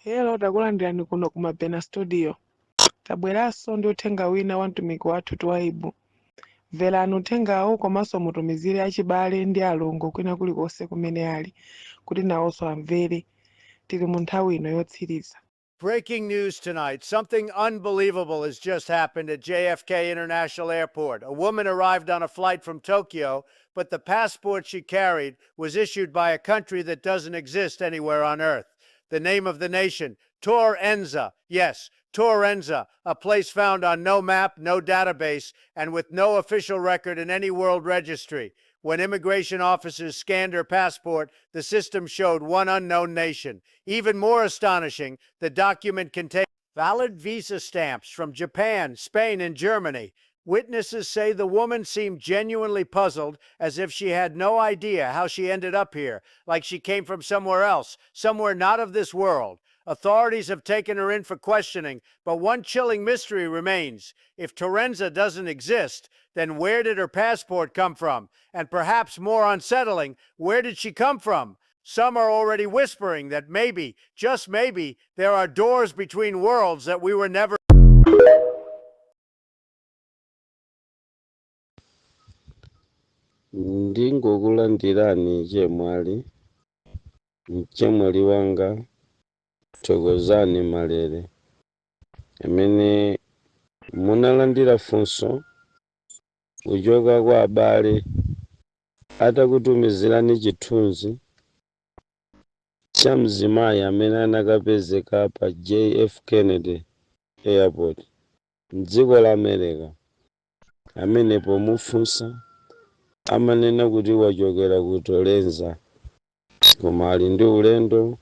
Hello, takulandirani kuno ku Mabena Studio. Tabweranso ndi uthenga wina wa mtumiki wathu Twaibu. Mverani uthengawu komanso mutumizire achibale ndi alongo kwina kulikonse kumene ali kuti nawonso amvere. Tili mu nthawi ino yotsiriza. Breaking news tonight. Something unbelievable has just happened at JFK International Airport. A woman arrived on a flight from Tokyo, but the passport she carried was issued by a country that doesn't exist anywhere on earth. The name of the nation, Torenza. Yes, Torenza, a place found on no map, no database, and with no official record in any world registry. When immigration officers scanned her passport, the system showed one unknown nation. Even more astonishing, the document contained valid visa stamps from Japan, Spain, and Germany. Witnesses say the woman seemed genuinely puzzled, as if she had no idea how she ended up here, like she came from somewhere else, somewhere not of this world. Authorities have taken her in for questioning, but one chilling mystery remains. If Torenza doesn't exist, then where did her passport come from? And perhaps more unsettling, where did she come from? Some are already whispering that maybe, just maybe, there are doors between worlds that we were never Ndingokulandirani chemwali, mchemwali wanga Thokozani Malere, amene munalandira funso kuchoka kwa abale atakutumizirani chithunzi cha mzimayi amene anakapezeka pa JF Kennedy Airport mdziko la America, amene pomufunsa amanena kuti wachokera ku Torenza koma ali ndi ulendo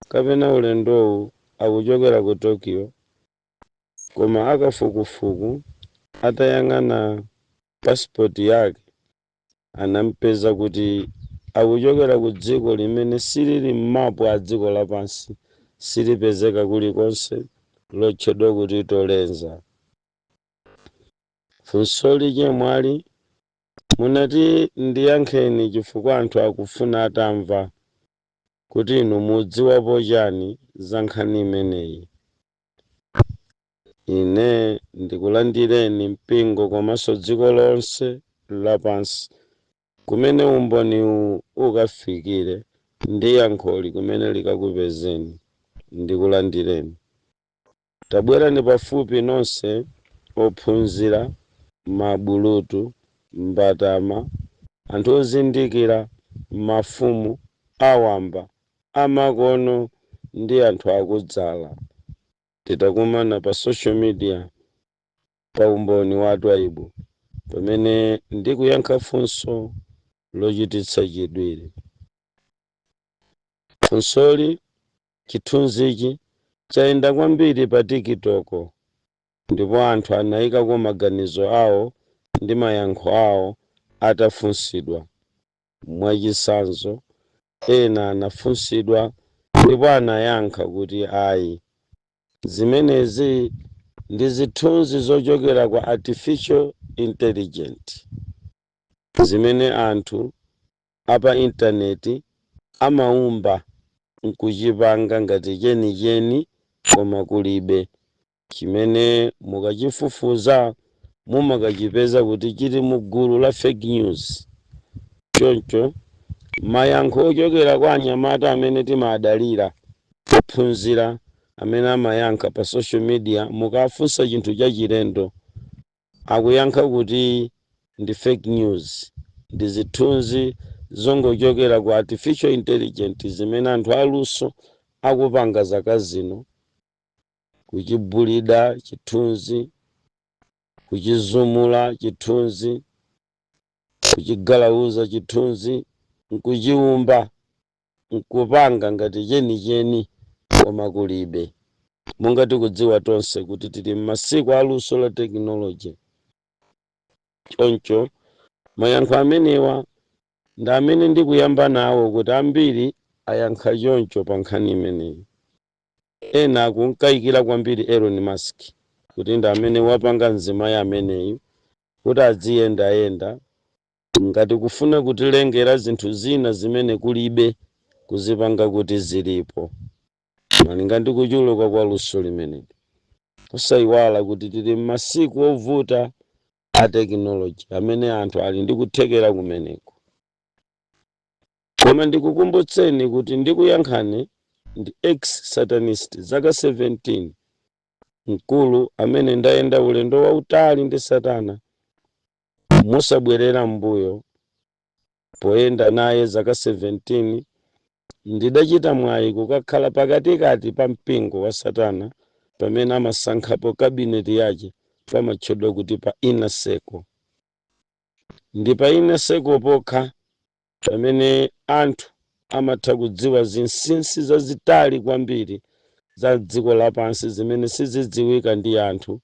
kapena ulendowu akuchokera ku Tokyo koma akafukufuku atayang'ana passport yake anampeza kuti akuchokera ku dziko limene silili m'mapu a dziko lapansi, silipezeka kulikonse, lotchedwa kuti Torenza. Funsoli chemwali munati ndiyankheni chifukwa anthu akufuna atamva kuti inu mudziwapo chani za nkhani imeneyi. Ine ndikulandireni mpingo komanso dziko lonse lapansi kumene umboniwu ukafikire ndi yankholi kumene likakupezeni. Ndikulandireni. Tabwerani pafupi nonse ophunzira, ma bulutu, mbatama, anthu ozindikira, mafumu, awamba, amakono ndi anthu akudzala. Titakumana pa social media pa umboni wa Twaibu pamene ndikuyankha funso lochititsa chidwili. Funsoli, chithunzichi chayenda kwambiri pa TikTok ndipo anthu anaikako maganizo awo ndi mayankho awo atafunsidwa. Mwachitsanzo, ena anafunsidwa ndipo anayankha kuti ayi, zimenezi ndi zithunzi zochokera kwa artificial intelligent zimene anthu a pa intaneti amaumba n'kuchipanga ngati chenicheni koma kulibe, chimene mukachifufuza mumakachipeza kuti chili mu gulu la fake news. Choncho, mayankho ochokera kwa anyamata amene timaadalira, ophunzira amene amayankha pa social media mukafunsa chinthu chachilendo, Akuyankha kuti ndi fake news, ndi zithunzi zongochokera ku artificial intelligent zimene anthu aluso akupanga zaka zino, kuchibulida chithunzi, kuchizumula chithunzi, kuchigalauza chithunzi nkuchiumba nkupanga ngati chenicheni koma kulibe. Monga tikudziwa tonse kuti tili m'masiku a luso la tekinoloje, choncho mayankho amenewa ndi amene ndikuyamba nawo kuti ambiri ayankha choncho pa nkhani imeneyi. Ena akumkayikira kwambiri Elon Musk kuti ndi amene wapanga mzimayi ameneyu kuti adziyendayenda ngati kufuna kutilengera zinthu zina zimene kulibe kuzipanga kuti zilipo. Malinga ndi kuchuluka kwa luso limeneli, osayiwala kuti tili m'masiku ovuta a tekinoloji amene anthu ali ndi kuthekera kumeneko. Koma ndikukumbutseni kuti ndikuyankhani ndi ex satanist, zaka 17, mkulu amene ndayenda ulendo wautali ndi Satana mosabwerera mbuyo. Poyenda naye zaka 17, ndidachita mwayi kukakhala pakatikati pa mpingo wa Satana pamene amasankhapo cabinet yake, pamatchedwa kuti pa inner circle. Ndi pa inner circle pokha pamene anthu amatha kudziwa zinsinsi zazitali kwambiri za dziko lapansi zimene sizidziwika ndi anthu,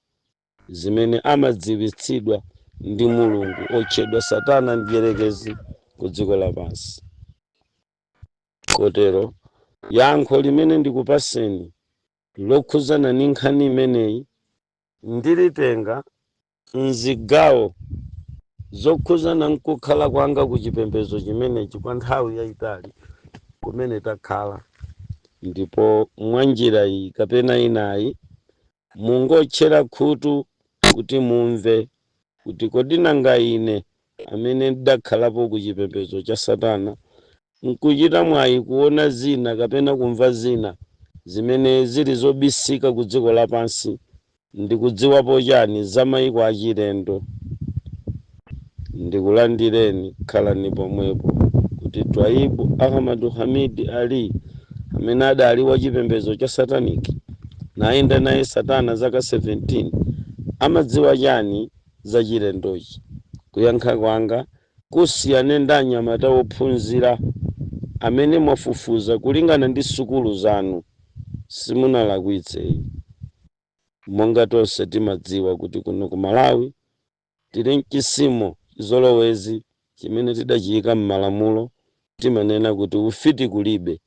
zimene amadziwitsidwa ndi Mulungu otchedwa Satana Mdierekezi ku dziko lapansi. Kotero yankho limene ndikupaseni lokhuzana ndi nkhani imeneyi ndilitenga mzigawo zokhuzana nkukhala kwanga ku chipembedzo chimenechi kwa nthawi yayitali kumene takhala. Ndipo mwa njira iyi kapena inayi, mungotchera khutu kuti mumve kuti kodi nanga ine amene ndakhalapo ku chipembedzo cha Satana nkuchita mwayi kuona zina kapena kumva zina zimene zili zobisika ku dziko lapansi, ndikudziwapo chani za mayiko achilendo? Ndikulandireni, khalani pomwepo kuti Twaibu Ahmadu Hamidi Ali, amene adali wa chipembedzo cha satanic, nayenda naye Satana zaka 17, amadziwa chani za chilendochi? Kuyankha kwanga kusiyane ndi anyamata ophunzira amene mwafufuza kulingana ndi sukulu zanu. Simunalakwitse. Monga tonse timadziwa kuti kuno ku Malawi tili mchisimo chizolowezi chimene tidachiyika m'malamulo, timanena kuti ufiti kulibe.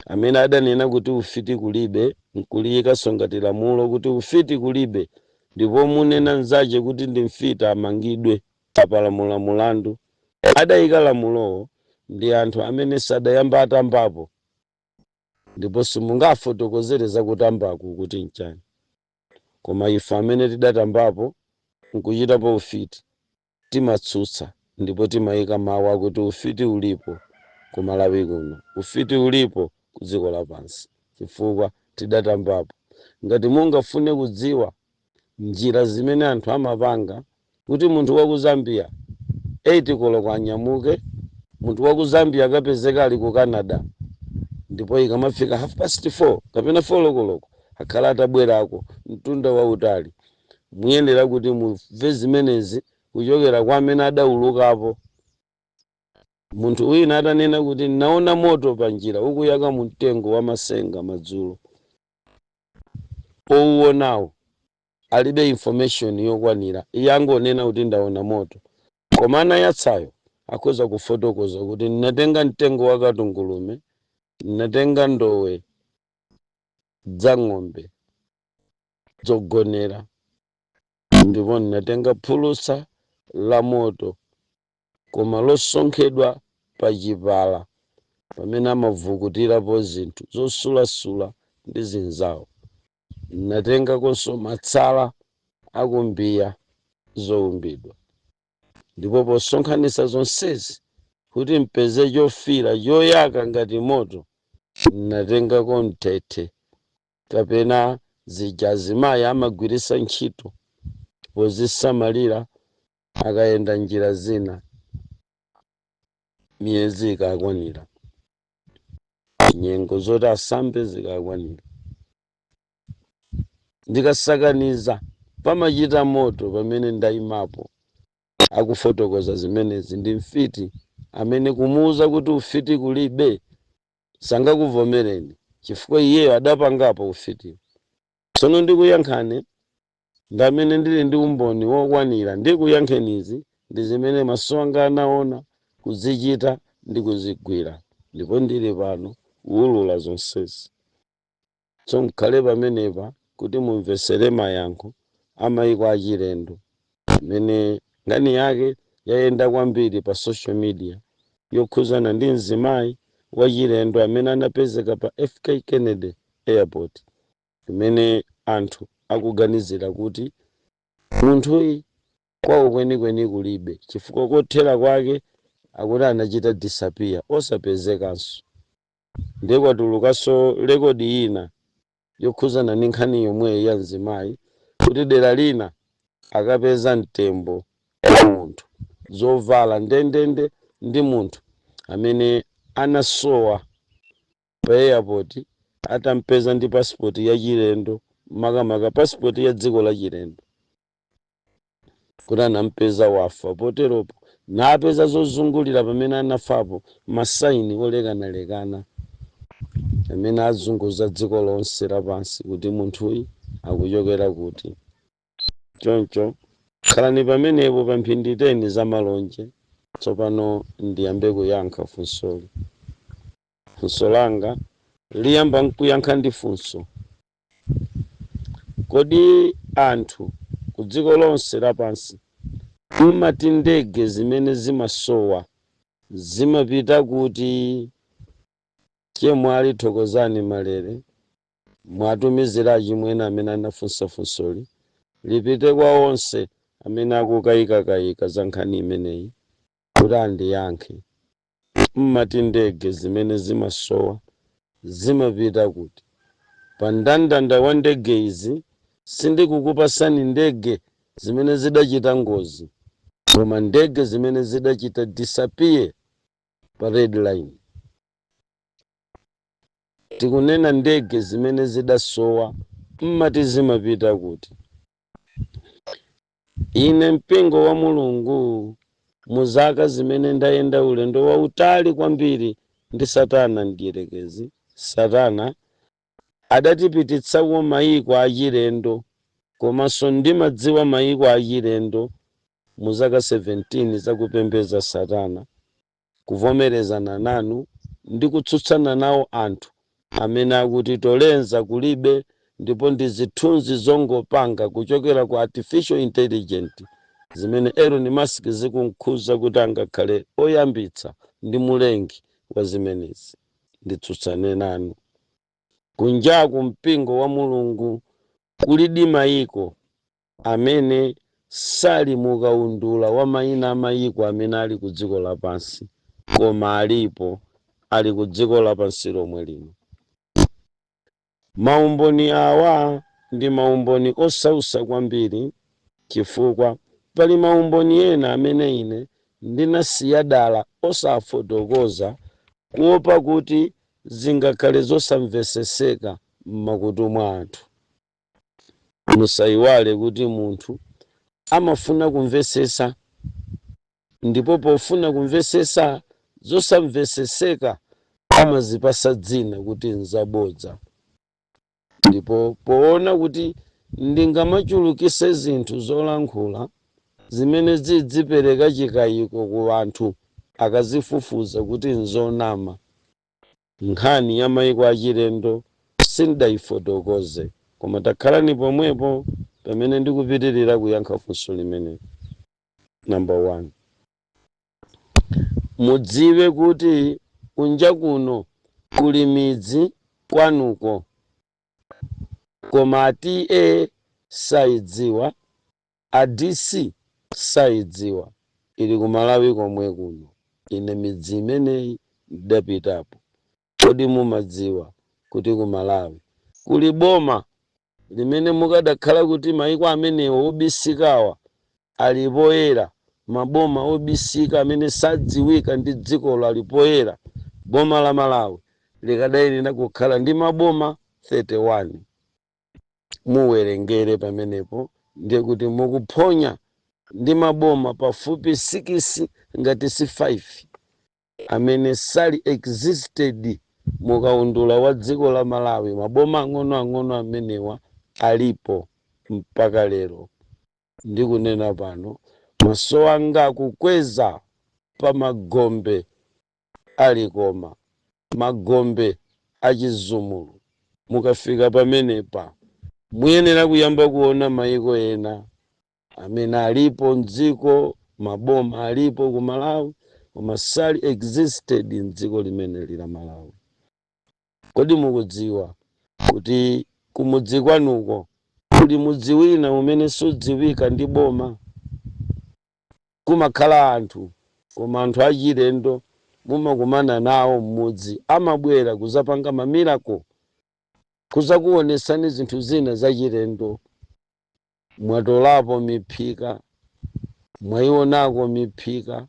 Amene adanena kuti ufiti kulibe nkuliyikanso ngati lamulo kuti ufiti kulibe, ndipo munena mnzache kuti ndi mfiti amangidwe, apalamula mulandu, adayika lamulowo ndi anthu amene sadayamba atambapo, ndipo simungafotokozere zakutambaku kuti nchani. Koma ife amene tidatambapo nkuchitapo ufiti timatsutsa, ndipo timayika mawu akuti ufiti ulipo ku Malawi kuno, ufiti ulipo ku dziko lapansi, chifukwa tidatambapo. Ngati mungafune kudziwa njira zimene anthu amapanga kuti munthu wa ku Zambia 8 koloko anyamuke, munthu wa ku Zambia akapezeka ali ku Canada, ndipo ikamafika half past 4 kapena 4 koloko akhala atabwerako mtunda wautali, muyenera kuti mumve zimenezi kuchokera kwa amene adaulukapo. Munthu wina atanena kuti naona moto pa njira ukuyaka mu mtengo wa masenga madzulo, owuonawo alibe information yokwanira, iye angonena kuti ndaona moto. Koma anayatsayo akhoza kufotokoza kuti ndinatenga mtengo wa katungulume, ndinatenga ndowe za ng'ombe zogonera, ndipo ndinatenga phulusa la moto koma losonkhedwa pa chipala pamene amavukutirapo zinthu zosulasula ndi zinzawo, ndinatengakonso matsala akumbiya zowumbidwa, ndipo posonkhanitsa zonsezi kuti mpeze chofira choyaka ngati moto, ndinatengako mthethe kapena zija azimayi amagwiritsa ntchito pozisamalira akayenda njira zina miyezi ikakwanira, nyengo zoti asambe zikakwanira, ndikasakaniza pamachita moto pamene ndayimapo. Akufotokoza zimenezi ndi mfiti amene kumuuza kuti ufiti kulibe sangakuvomereni, chifukwa iyeyo adapangapo ufiti. Tsono ndikuyankhani ndi amene ndili ndi umboni wokwanira. Ndikuyankhenizi ndi zimene maso anga anaona, kuzichita ndi kuzigwira, ndipo ndili pano kuwulula zonsezi. So mukhale pamenepa kuti mumvesere mayankho amayiko achilendo amene nkhani yake yayenda kwambiri pa social media, yokhuzana ndi mzimayi wachilendo amene anapezeka pa FK Kennedy. Airport, imene anthu akuganizira kuti munthuyi kwawo kwenikweni kulibe, chifukwa kothera kwake akuti anachita disappear, osapezekanso. Ndiye kwatulukanso record ina yokhuzana ndi nkhani yomweyi ya mzimayi, kuti dera lina akapeza mtembo wa munthu, zovala ndendende ndi munthu amene anasowa pa airport, atampeza ndi passport ya chilendo, makamaka passport ya dziko la chilendo, kuti anampeza wafa poteropo, napeza zozungulira pamene anafapo, ma sign olekanalekana amene azunguza dziko lonse lapansi kuti munthuyi akuchokera kuti. Choncho khalani pamenepo pa mphindi 10 za malonje. Tsopano ndiyambe kuyankha funsoli. Funso langa liyamba nkuyankha ndi funso: kodi anthu ku dziko lonse lapansi mmati ndege zimene zimasowa zimapita kuti? Chemwali Thokozani Malere, mwatumizira chimwene amene anafunsa funsoli, lipite kwa onse amene akukayikakayika za nkhani imeneyi kuti andiyankhe. Mmati ndege zimene zimasowa zimapita kuti? Pa mndandanda wa ndege izi, sindikukupasani ndege zimene zidachita ngozi, koma ndege zimene zidachita disappear pa red line. Tikunena ndege zimene zidasowa, mmati zimapita kuti? Ine mpingo wa Mulungu, mu zaka zimene ndayenda ulendo wautali kwambiri ndi Satana mdierekezi, Satana adatipititsako mayiko achilendo, komanso ndimadziwa mayiko achilendo. Mu zaka 17 zakupembedza Satana, kuvomerezana nanu ndi kutsutsana nawo anthu amene akuti tolenza kulibe, ndipo ndi zithunzi zongopanga kuchokera ku artificial intelligent zimene Elon Musk zikunkhuza kuti angakhale oyambitsa ndi mulengi wa zimenezi, nditsutsane nanu. Kunjaku, mpingo wa Mulungu, kulidi mayiko amene sali mukaundula wa mayina a mayiko amene ali ku dziko lapansi, koma alipo, ali ku dziko lapansi lomwe lino. Maumboni awa ndi maumboni osausa kwambiri, chifukwa pali maumboni ena amene ine ndinasiya dala osafotokoza, kuopa kuti zingakhale zosamveseseka m'makutu mwa anthu. Musayiwale kuti munthu amafuna kumvesesa, ndipo pofuna kumvesesa zosamveseseka amazipasa dzina kuti nzabodza. Ndipo poona kuti ndingamachulukise zinthu zolankhula zimene zidzipereka chikayiko ku anthu akazifufuza kuti nzonama, nkhani ya mayiko achilendo sindayifotokoze. Koma takhalani pomwepo pamene ndikupitirira kuyankha funso limene. Number one, mudziwe kuti kunja kuno kuli midzi kwanuko, koma a TA sayidziwa, a DC sayidziwa, ili ku Malawi komwe kuno. Ine midzi imeneyi ndidapitapo. Kodi mumadziwa kuti ku Malawi kuli boma limene mukadakhala kuti mayiko amenewo obisikawa ali poyera, maboma obisika amene sadziwika ndi dzikolo ali poyera, boma la Malawi likadayenera kukhala ndi maboma 31? Muwerengere pamenepo, ndiye kuti mukuphonya ndi maboma pafupi 6 ngati si 5 amene sali existed mukaundula wa dziko la Malawi. Maboma ang'onoang'ono amenewa alipo mpaka lero. Ndikunena pano, maso anga akukweza pa magombe alikoma, magombe achizumulu. Mukafika pamenepa, muyenera kuyamba kuona mayiko ena amene alipo mdziko, maboma alipo ku Malawi koma sali existed mdziko limene la Malawi. Kodi mukudziwa Kuti kumudzi kwanuko kuli mudzi wina umene sudziwika ndi boma, kumakhala anthu, koma anthu achilendo mumakumana nawo m'mudzi, amabwera kuzapanga ma miracle, kuzakuonesani zinthu zina zachilendo. Mwatolapo miphika, mwayionako miphika,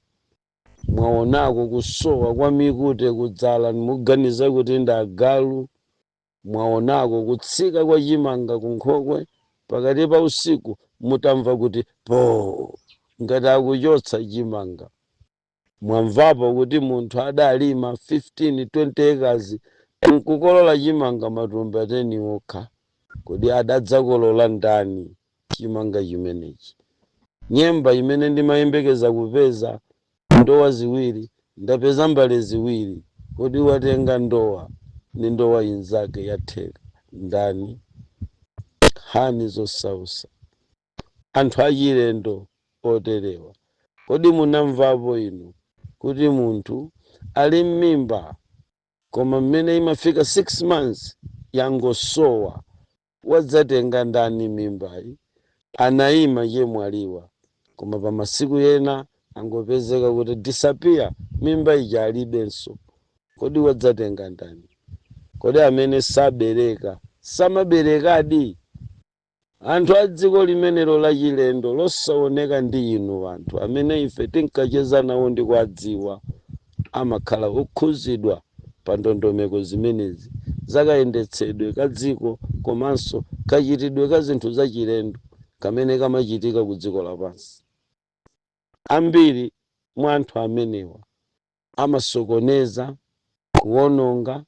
mwaonako kusowa kwa mikute kudzala, muganiza kuti ndi agalu. Mwaonako kutsika kwa chimanga kunkhokwe pakati pa usiku, mutamva kuti po ngati akuchotsa chimanga. Mwamvapo kuti munthu adalima 15 20 acres, nkukolola chimanga matumba 10 okha. Kodi adadzakolola ndani chimanga chimenechi? Nyemba imene ndimayembekeza kupeza ndowa 2, ndapeza mbale 2. Kodi watenga ndowa ni ndowa inzake yatheka ndani? Nkhani zosausa, anthu achilendo oterewa. Kodi munamvapo inu kuti munthu ali m'mimba, koma mmene imafika 6 months yangosowa? Wadzatenga ndani mimbayi? Anayima chemwaliwa, koma pa masiku ena angopezeka kuti disappear, mimba ija alibenso. Kodi wadzatenga ndani? Kodi amene sabereka samaberekadi? Anthu a dziko limenelo lachilendo losaoneka ndi inu anthu amene ife tinkacheza nawo ndi kuwadziwa, amakhala okhuzidwa pa ndondomeko zimenezi zakayendetsedwe ka dziko komanso kachitidwe ka zinthu zachilendo kamene kamachitika ku dziko lapansi. Ambiri mwa anthu amenewa amasokoneza, kuwononga.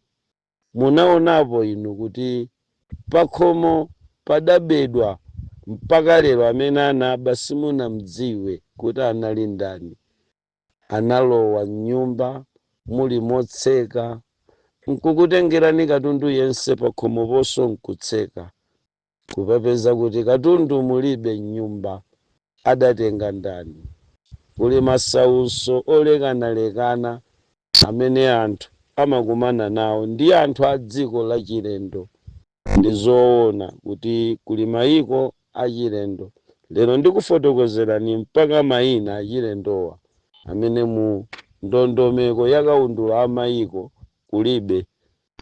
Munaonapo inu kuti pakhomo padabedwa, mpaka lero amene anaba simunamdziwe kuti anali ndani? Analowa mnyumba muli motseka, nkukutengerani katundu yense, pakhomo ponso nkutseka, kupapeza kuti katundu mulibe mnyumba. Adatenga ndani? Kuli masautso olekanalekana amene anthu amakumana nawo ndi anthu a dziko lachilendo. Ndi zoona kuti kuli mayiko achilendo. Lero ndikufotokozerani mpaka mayina achilendowa amene mu ndondomeko ya kaundula a mayiko kulibe.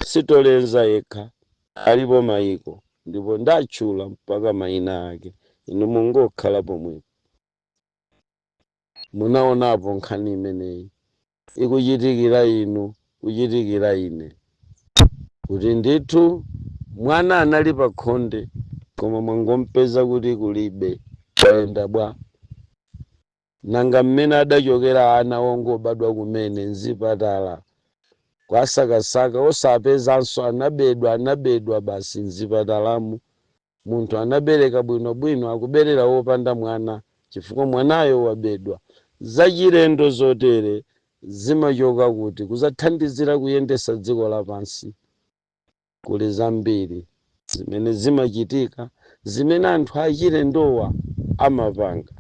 Sitolenza yekha, alipo mayiko, ndipo ndatchula mpaka mayina ake. Inu mungokhala pomwepo. Munaonapo nkhani imeneyi ikuchitikira inu, kuchitikira ine, kuti ndithu mwana anali pa khonde, koma mwangompeza kuti kulibe, wayenda bwa? Nanga mmene adachokera ana wongobadwa kumene mzipatala, kwasakasaka osapezanso, anabedwa, anabedwa basi mzipatalamu. Munthu anabereka bwinobwino, akuberera wopanda mwana chifukwa mwanayo wabedwa. Zachilendo zotere zimachoka kuti kuzathandizira kuyendesa dziko lapansi? Kuli zambiri zimene zimachitika, zimene anthu achilendowa amapanga.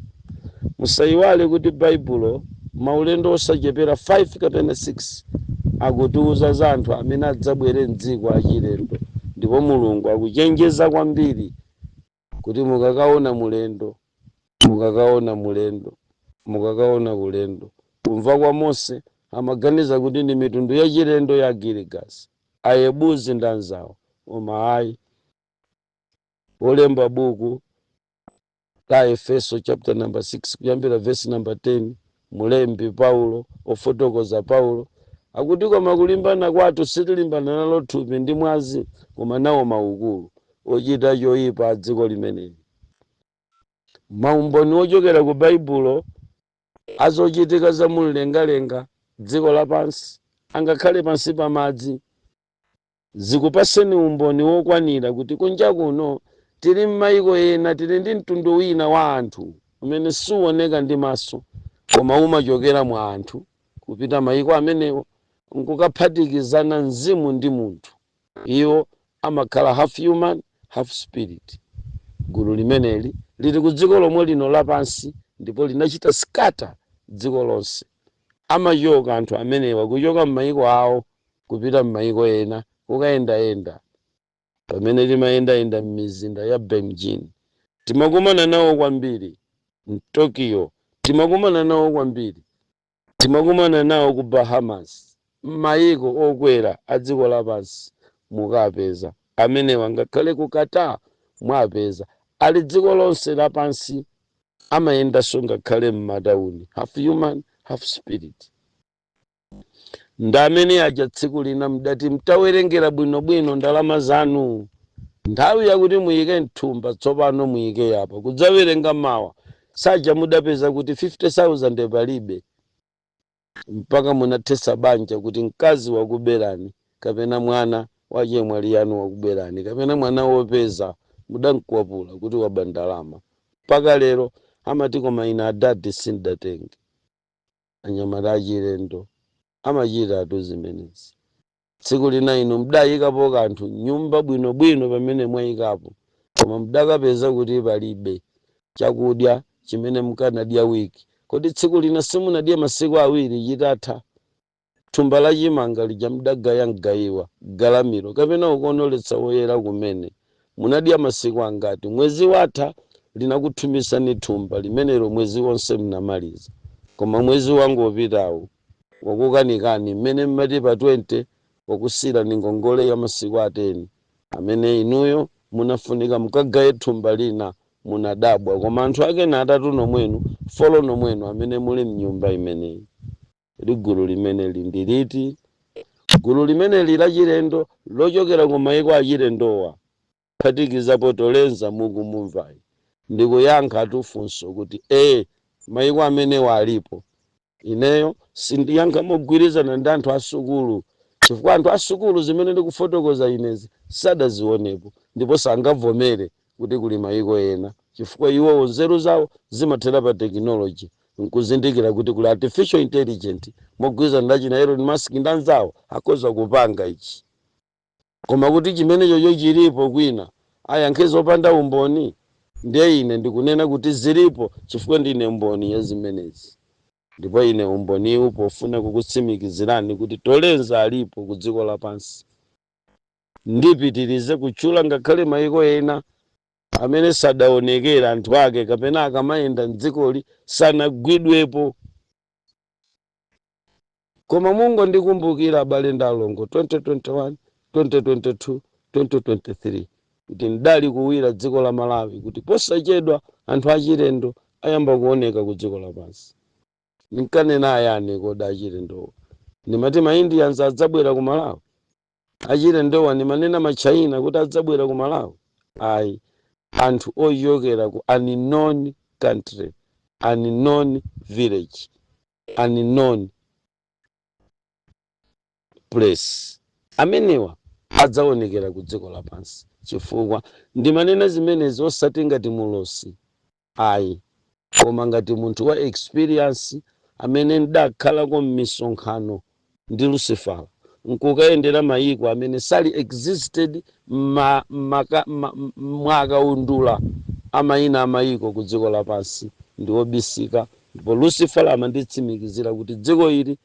Musayiwale kuti Baibulo maulendo osachepera 5 kapena 6 akutiuza za anthu amene adzabwere mdziko achilendo, ndipo Mulungu akuchenjeza kwambiri kuti mukakaona mulendo, mukakaona mulendo, mukakaona kulendo. Kumva kwa Mose amaganiza kuti ndi mitundu yachilendo ya Giligasi, Ayebuzi ndi anzawo, koma ayi. Olemba buku la Efeso chapter number 6 kuyambira verse number 10, mulembi Paulo, ofotokoza Paulo, akuti koma kulimbana kwathu sitilimbana nalo thupi ndi mwazi, koma nawo maukulu ochita choyipa a dziko limeneli. Maumboni ochokera ku Baibulo azochitika za mumlengalenga, dziko lapansi, angakhale pansi pa madzi, zikupaseni umboni wokwanira kuti kunja kuno tili m'mayiko ena, tili ndi mtundu wina wa anthu umene suoneka ndi maso, koma umachokera mwa anthu kupita mayiko amenewo nkukaphatikizana mzimu ndi munthu. Iwo amakhala half human, half spirit. Gulu limeneli lili ku dziko lomwe lino lapansi, ndipo linachita scatter dziko lonse. Amachoka anthu amenewa kuchoka m'mayiko awo kupita m'mayiko ena kukayendayenda. Pamene timayendayenda m'mizinda ya Beijing, timakumana nawo kwambiri. Mtokyo timakumana nawo kwambiri, timakumana nawo ku Bahamas, m'mayiko okwera a dziko lapansi mukapeza amenewa. Ngakhale ku Qatar mwapeza, ali dziko lonse lapansi, amayendanso ngakhale m'matawuni, half human, half spirit. Ndi amene aja tsiku lina mdati mtawerengera bwinobwino ndalama zanu, nthawi yakuti muyike mthumba, tsopano muyike yapa, kudzawerenga mawa saja mudapeza kuti 50,000 palibe, mpaka munathesa banja kuti mkazi wakuberani, kapena mwana wachemwali yanu wakuberani, kapena mwana wopeza mudamkwapula kuti waba ndalama. Mpaka lero amati, "Koma ine adadi sindatenge." Anyamata achilendo amachitatu zimenezi. Tsiku lina inu mdayikapo kanthu nyumba bwinobwino, pamene mwayikapo, koma mudakapeza kuti palibe chakudya chimene mukanadya wiki. Kodi tsiku lina simunadye masiku 2 chitatha? Thumba la chimanga lija mudagaya mgayiwa galamiro kapena ukuonoletsa woyera kumene, munadya masiku angati? Mwezi watha linakuthumisani thumba limenelo, mwezi wonse mnamaliza. Koma mwezi wangopitawu wakukanikani, mmene mmati pa 20 wakusiyirani ngongole ya masiku a 10 amene inuyo munafunika mukagaye thumba lina. Munadabwa, koma anthu ake na atatu nomwenu, four nomwenu amene muli mnyumba imeneyi. Ligulu limeneli ndi liti? Gulu limeneli lachilendo lochokera ku mayiko achilendowa, phatikizapo Tolenza mukumumvayi, ndikuyankha tufunso kuti ee, mayiko amenewa alipo. Ineyo sindiyankha mogwirizana ndi anthu asukulu, chifukwa anthu asukulu zimene ndikufotokoza inezi sadazionepo, ndipo sangavomere kuti kuli mayiko ena, chifukwa iwowo nzeru zawo zimathera pa technology, nkuzindikira kuti kuli artificial intelligent mogwirizana ndi achina Elon Musk ndi anzawo, akhoza kupanga ichi. Koma kuti chimenecho chilipo kwina, ayankhe zopanda umboni. Ndiye ine ndikunena kuti zilipo, chifukwa ndine mboni ya zimenezi. Ndipo ine umboniwu pofuna kukutsimikizirani kuti Tolenza alipo ku dziko lapansi, ndipitirize kutchula ngakhale mayiko ena amene sadaonekera anthu ake kapena akamayenda mdzikoli sanagwidwepo. Koma mungondikumbukira, abale ndi alongo, 2021, 2022, 2023, kuti ndali kuwira dziko la Malawi kuti posachedwa anthu achilendo ayamba kuoneka ku dziko lapansi. Ndinkanena ayani kodi achilendowa? Ndimati ma Indians adzabwera ku Malawi? Achilendowa ndimanena Machina kuti adzabwera ku Malawi? Ayi, anthu ochokera ku unknown country, unknown village, unknown place, amenewa adzaonekera ku dziko lapansi. Chifukwa ndimanena zimenezi osati ngati mulosi, ayi, koma ngati munthu wa experience amene ndakhalako m'misonkhano ndi Lucifera, nkukayendera mayiko amene sali existed mwakaundula amayina amayiko ku dziko lapansi ndi obisika. Ndipo Lucifer amanditsimikizira kuti dziko ili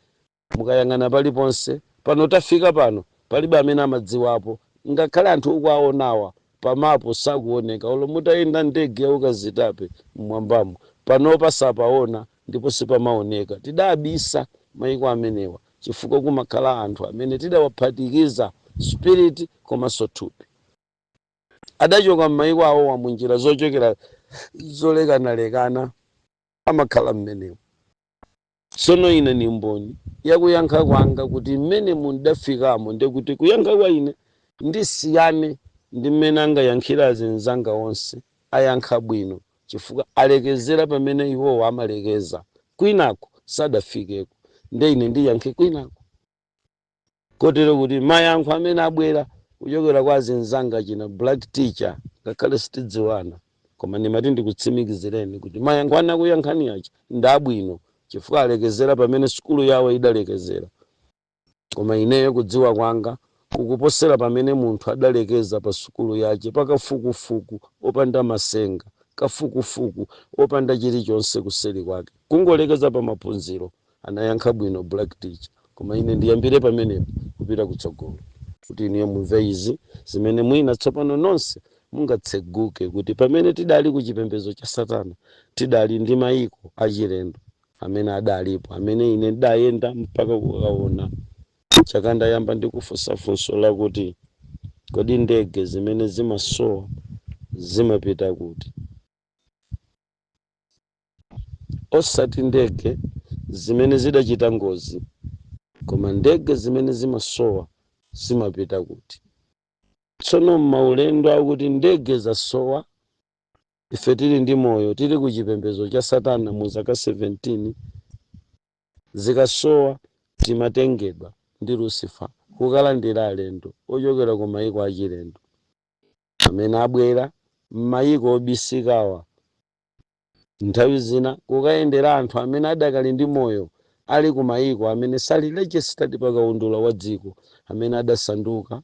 mukayang'ana paliponse pano, tafika pano, palibe amene amadziwapo. Ngakhale anthu ukuwaonawa pamapo sakuoneka. Olo mutayenda ndege yaukazitape mmwambamo, panopa sapaona ndipo sipamaoneka. Tidabisa mayiko amenewa chifukwa kumakhala anthu amene tidawaphatikiza spirit komanso thupi, adachoka m'mayiko awowa munjira zochokera zolekanalekana, amakhala mmenemo. Tsono ine ni mboni yakuyankha kwanga kuti mmene mundafikamo, ndekuti kuyankha kwa ine ndisiyane ndi mmene angayankhira azinzanga onse. Ayankha bwino chifukwa alekezera pamene iwowo amalekeza, kwinako sadafikeko. Nde ine ndiyankhe kwinako, kotero kuti mayankho amene abwera kuchokera kwa azinzanga china Black Teacher, ngakhale sitidziwana, koma ndimati ndikutsimikizireni kuti mayankho anakuyankhani aja ndi abwino, chifukwa alekezera pamene sukulu yawo idalekezera. Koma ineyo kudziwa kwanga kukuposera pamene munthu adalekeza pa sukulu yace, pakafukufuku opanda masenga, kafukufuku opanda chilichonse kuseri kwake, kungolekeza pa maphunziro. Anayankha bwino Black Teacher, koma ine ndiyambire pamenepo kupita kutsogolo. Kuti inuyo mumve izi zimene mwina tsopano nonse mungatseguke kuti pamene tidali ku chipembedzo cha Satana, tidali ndi mayiko achilendo amene adalipo, amene ine ndidayenda mpaka kukaona. Chaka ndayamba ndi kufunsa funso lakuti, kodi ndege zimene zimasowa zimapita kuti? Osati ndege zimene zidachita ngozi, koma ndege zimene zimasowa zimapita kuti? Tsono m'maulendo akuti ndege zasowa, ife tili ndi moyo, tili ku chipembedzo cha Satana mu zaka 17, zikasowa timatengedwa ndi Lucifer kukalandira alendo ochokera ku mayiko achilendo amene abwera m'mayiko obisikawa, nthawi zina kukayendera anthu amene adakali ndi moyo ali ku mayiko amene sali registered pa kaundula wa dziko, amene adasanduka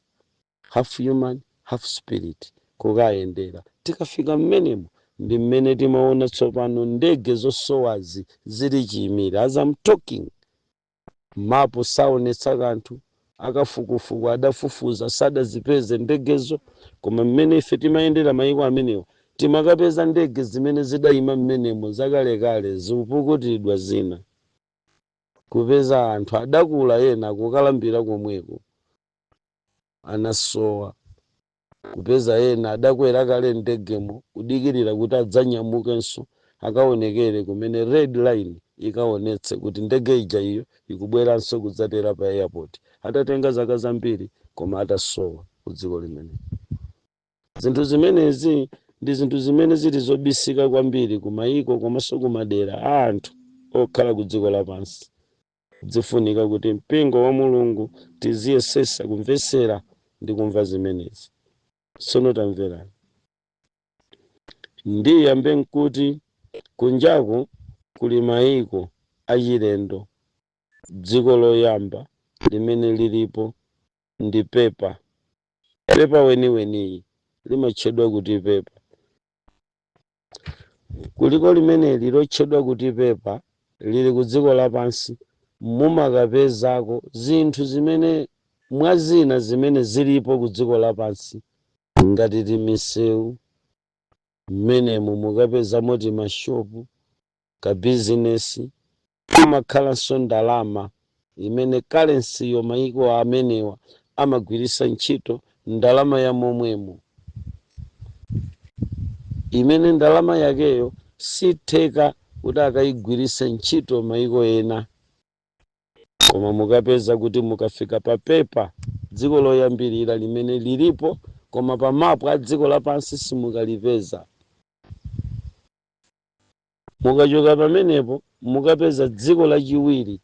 half human, half spirit, kukayendera. Tikafika mmenemo ndi mmene timaona tsopano ndege zosowazi zili chiyimire. As I'm talking, mapu saonetsa kanthu. Akafukufuku adafufuza, sadazipeze ndegezo. Koma mmene ife timayendera mayiko amenewa, timakapeza ndege zimene zidayima mmenemo zakalekale, zikupukutidwa zina, kupeza anthu adakula, ena kukalambira komweko, anasowa, kupeza ena adakwera kale ndegemo, kudikirira kuti adzanyamukenso akaonekere kumene red line ikaonetse kuti ndege ija iyo ikubweranso kudzatera pa airport, atatenga zaka zambiri koma atasowa ku dziko limene. Zinthu zimenezi ndi zinthu zimene zili zobisika kwambiri ku mayiko komanso ku madera a anthu okhala ku dziko lapansi. Zifunika kuti mpingo wa Mulungu tiziyesesa kumvesera ndi kumva zimenezi. Tsono tamverani, ndiyambe nkuti kunjaku kuli mayiko achilendo. Dziko loyamba limene lilipo ndi pepa, pepa weniweniyi limatchedwa kuti pepa. Kuliko limeneli lotchedwa kuti pepa, lili ku dziko lapansi. Mumakapezako zinthu zimene mwazina zimene zilipo ku dziko lapansi ngati timisewu. Mmenemo mukapezamo timashopu, kabizinesi, kumakhalanso ndalama imene currency yo mayiko amenewa amagwiritsa ntchito, ndalama ya momwemo, imene ndalama yakeyo sitheka kuti akayigwiritse ntchito mayiko ena. Koma mukapeza kuti mukafika pa pepa, dziko loyambirira limene lilipo koma pa mapu a dziko lapansi simukalipeza. Mukachoka pamenepo, mukapeza dziko lachiwiri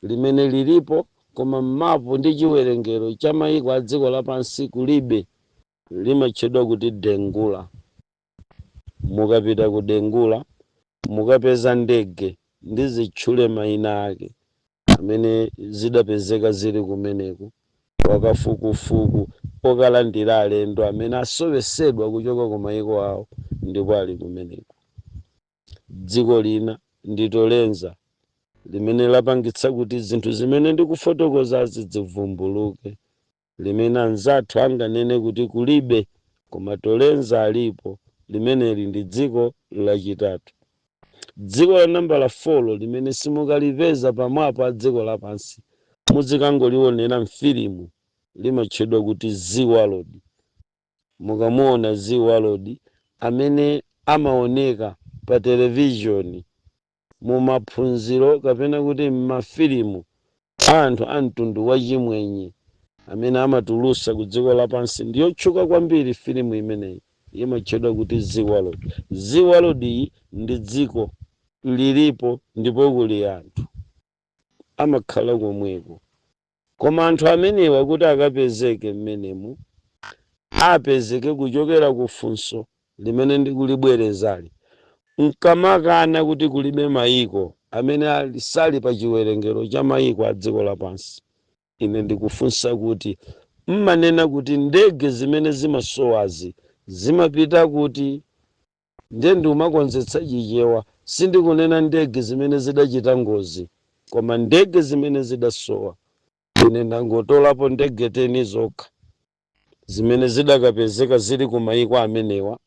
limene lilipo koma mapu ndi chiwerengero cha mayiko a dziko lapansi kulibe, limatchedwa kuti Dengula. Mukapita ku Dengula, mukapeza ndege, ndizitchule mayina ake, amene zidapezeka zili kumeneko, wakafukufuku okalandira alendo amene asowesedwa kuchoka ku mayiko awo ndipo ali kumeneko. Dziko lina ndi Tolenza, limene lapangitsa kuti zinthu zimene ndikufotokozazi zivumbuluke, limene anzathu anganene kuti kulibe, koma Tolenza alipo. Limeneli ndi dziko lachitatu. Dziko la nambala 4 limene simukalipeza pamapu a dziko lapansi, muzikangolionera mfilimu, limatchedwa kuti Ziwalod. Mukamuona Ziwalod amene amaoneka pa televishoni mumaphunziro kapena kuti mmafilimu anthu a mtundu wachimwenye amene amatulusa ku dziko lapansi, ndiyotchuka kwambiri filimu imeneyi, imatchedwa kuti Ziwalod. Ziwalod iyi ndi dziko lilipo ndipo kuli anthu amakhala komweko. Koma anthu amenewa kuti akapezeke mmenemu, apezeke kuchokera ku funso limene ndikulibwerezali. Nkamakana kuti kulibe mayiko amene ali sali pa chiwerengero cha mayiko a dziko lapansi, ine ndikufunsa kuti mmanena kuti ndege zimene zimasowazi zimapita kuti? Ndiye ndiumakonzetsa Chichewa. Sindikunena ndege zimene zidachita ngozi, koma ndege zimene zidasowa. Ine ndangotolapo ndege 10 zokha zimene zidakapezeka zili ku mayiko amenewa,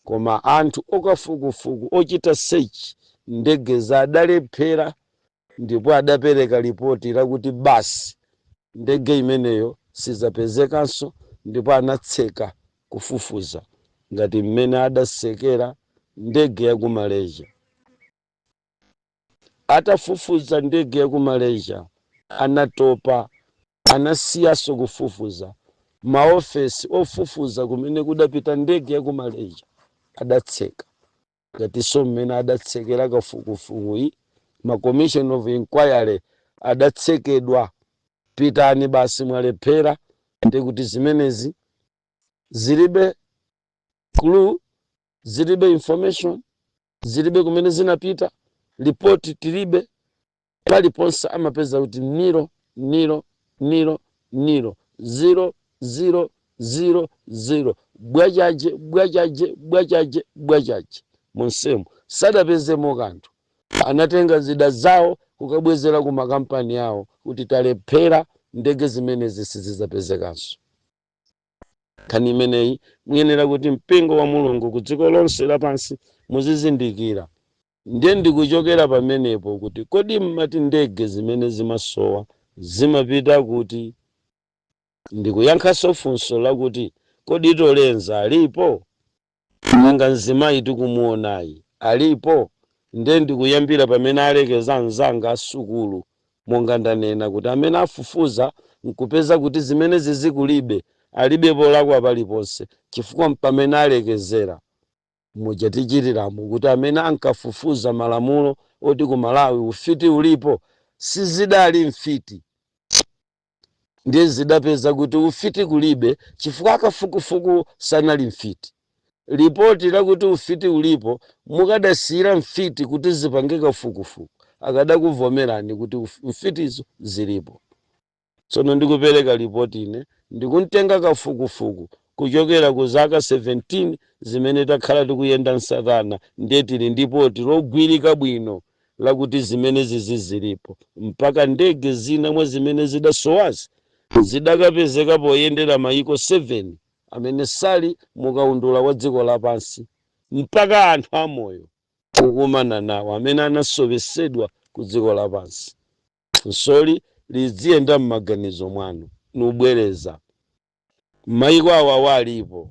koma anthu okafukufuku ochita search ndege zadalephera, ndipo adapereka ripoti lakuti basi, ndege imeneyo sizapezekanso, ndipo anatseka kufufuza ngati mmene adatsekera ndege ya ku Malaysia. Atafufuza ndege ya ku Malaysia, anatopa, anasiyaso kufufuza. Maofesi ofufuza kumene kudapita ndege ya ku Malaysia adatseka, ngatinso mmene adatsekera kafukufukuyi. Ma commission of inquiry adatsekedwa. Pitani basi, mwalephera. Ndikuti zimenezi zilibe clue, zilibe information, zilibe kumene zinapita, ripoti tilibe. Paliponse amapeza kuti nil, nil, nil, nil, 0, 0, 0, 0, bwachaje, bwachaje, bwachaje, bwachaje. Monsemo sadapezemo kanthu. Anatenga zida zawo kukabwezera ku makampani awo kuti talephera, ndege zimenezi sizidzapezekanso. Nkhani imeneyi muyenera kuti mpingo wa Mulungu ku dziko lonse lapansi muzizindikira. Ndiye ndikuchokera pamenepo kuti kodi mmati ndege zimene zimasowa zimapita kuti? Ndikuyankhanso funso lakuti kodi Tolenza alipo? Nanga mzimayi tikumuonayi alipo? Ndiye ndikuyambira pamene alekeza anzanga asukulu. Monga ndanena kuti amene afufuza nkupeza kuti zimene zizikulibe, alibe polakwa paliponse, chifukwa pamene alekezera muja tichitiramo kuti amene ankafufuza malamulo oti ku Malawi ufiti ulipo, sizidali mfiti. Ndiye zidapeza kuti ufiti kulibe chifukwa akafukufuku sanali mfiti. Ripoti lakuti ufiti ulipo, mukadasiyira mfiti kuti zipange kafukufuku, akadakuvomerani kuti mfitizo zilipo. Tsono ndikupereka ripoti ine, ndikuntenga kafukufuku kuchokera ku zaka 17 zimene takhala tikuyenda msatana. Ndiye tili ndi ripoti logwirika bwino lakuti zimene zizi zilipo, mpaka ndege zina mwa zimene zidasowazi zidakapezeka poyendera mayiko 7 amene sali mukaundula wa dziko lapansi, mpaka anthu amoyo kukumana nawo amene anasowesedwa ku dziko lapansi. Funsoli liziyenda m'maganizo mwanu. Nubwereza, mayiko awawa alipo.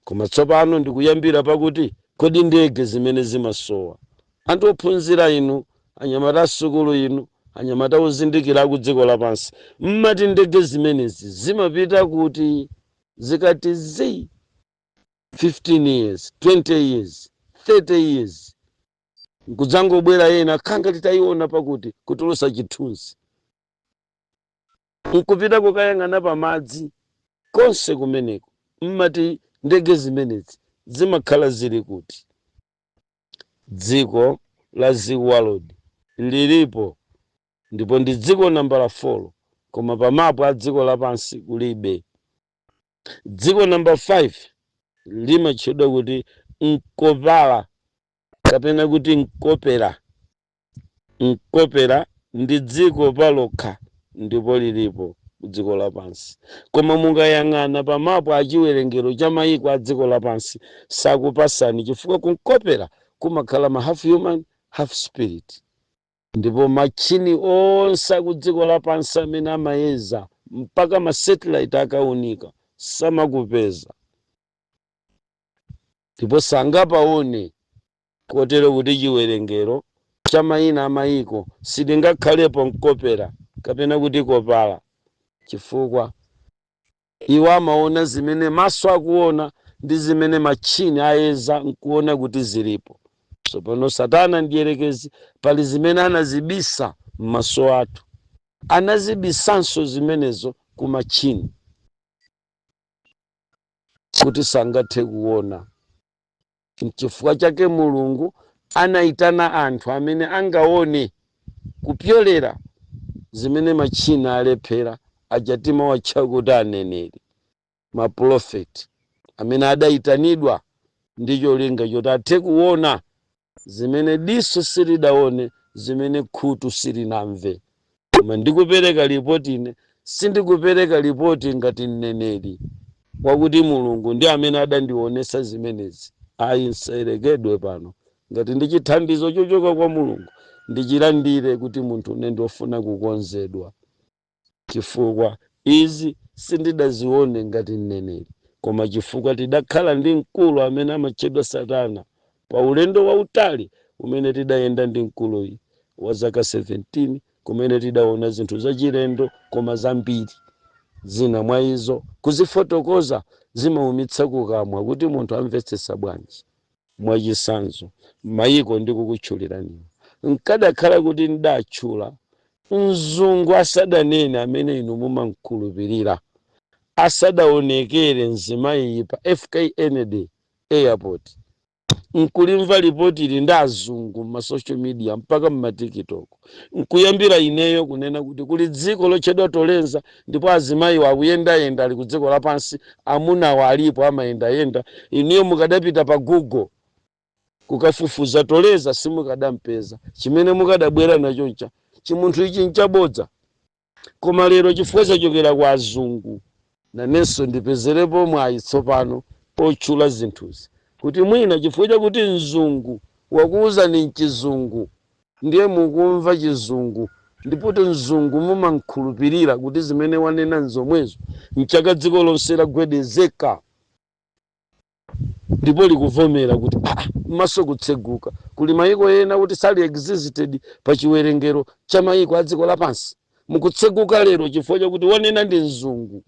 Koma tsopano ndikuyambira pakuti kodi ndege zimene zimasowa, anthu ophunzira inu, anyamata asukulu inu, anyamata ozindikira ku dziko lapansi, mmati ndege zimenezi zimapita kuti zikati zi 15 years, 20 years, 30 years, nkudzangobwera ena khanga titayiona pakuti kutulusa chithunzi, nkupita kukayang'ana pamadzi konse kumeneko, mmati ndege zimenezi zimakhala zili kuti? Dziko la World lilipo, ndipo ndi dziko nambala 4, koma pamapu a dziko lapansi kulibe. Dziko namba 5 limatchedwa kuti Mkopala kapena kuti Mkopera. Mkopera ndi dziko palokha ndipo lilipo ku dziko lapansi, koma mukayang'ana pamapu a chiwerengero cha mayiko a dziko lapansi sakupasani, chifukwa kunkopera kumakhala ma half human, half spirit, ndipo machini onse aku dziko lapansi amene amayeza, mpaka ma satellite akaunika, samakupeza ndipo sangapaone, kotero kuti chiwerengero cha mayina a mayiko silingakhalepo Mkopera kapena kuti Kopala, chifukwa iwo amaona zimene maso akuona ndi zimene machini ayeza nkuona kuti zilipo. Tsopano Satana ndiyerekezi pali zimene anazibisa m'maso athu, anazibisanso zimenezo ku machini kuti sangathe kuona. Nchifukwa chake Mulungu anayitana anthu amene angaone kupyolera zimene machini alephera, aja timawatcha kuti aneneri, maprofeti amene adayitanidwa ndi cholinga choti athe kuona zimene diso silidaone, zimene khutu silinamve. Koma ndikupereka lipoti ine, sindikupereka lipoti ngati mneneri wakuti Mulungu ndi amene adandionesa zimenezi, ayi. Nsayerekedwe pano ngati ndi chithandizo chochoka kwa Mulungu, ndichilandire kuti munthu une ndiofuna kukonzedwa, chifukwa izi sindidazione ngati mneneri, koma chifukwa tidakhala ndi mkulu amene amatchedwa Satana pa ulendo wautali umene tidayenda ndi mkuluyi wa zaka 17, kumene tidaona zinthu zachilendo, koma zambiri zina mwa izo kuzifotokoza zimaumitsa kukamwa kuti munthu amvetsetsa bwanji. Mwachisanzo, mayiko ndikukutchuliraniwo, nkadakhala kuti ndatchula mzungu asadanene amene inu mumankhulupirira, asadaonekere mzimayiyi pa JFK Airport, nkulimva ripoti ili ndi azungu mma social media mpaka mma TikTok, nkuyambira ineyo kunena kuti kuli dziko lotchedwa Tolenza, ndipo azimayiwo akuyendayenda, ali ku dziko lapansi, amunawo alipo amayendayenda, inuyo mukadapita pa Google kukafufuza Toleza simukadampeza. Chimene mukadabwera nachoncha chimunthu ichi nchabodza. Koma lero chifukwa chachokera kwa azungu, nanenso ndipezerepo mwayi tsopano otchula zinthuzi, kuti mwina chifukwa chakuti mzungu wakuwuzani mchizungu, ndiye mukumva chizungu, ndipo mzungu mumankhulupirira kuti zimene wanena nzomwezo, mchaka dziko lonse lagwedezeka ndipo likuvomera kuti ah, maso kutseguka, kuli mayiko ena kuti sali existed pa chiwerengero cha mayiko a dziko lapansi. Mukutseguka lero chifukwa chakuti wanena ndi mzungu.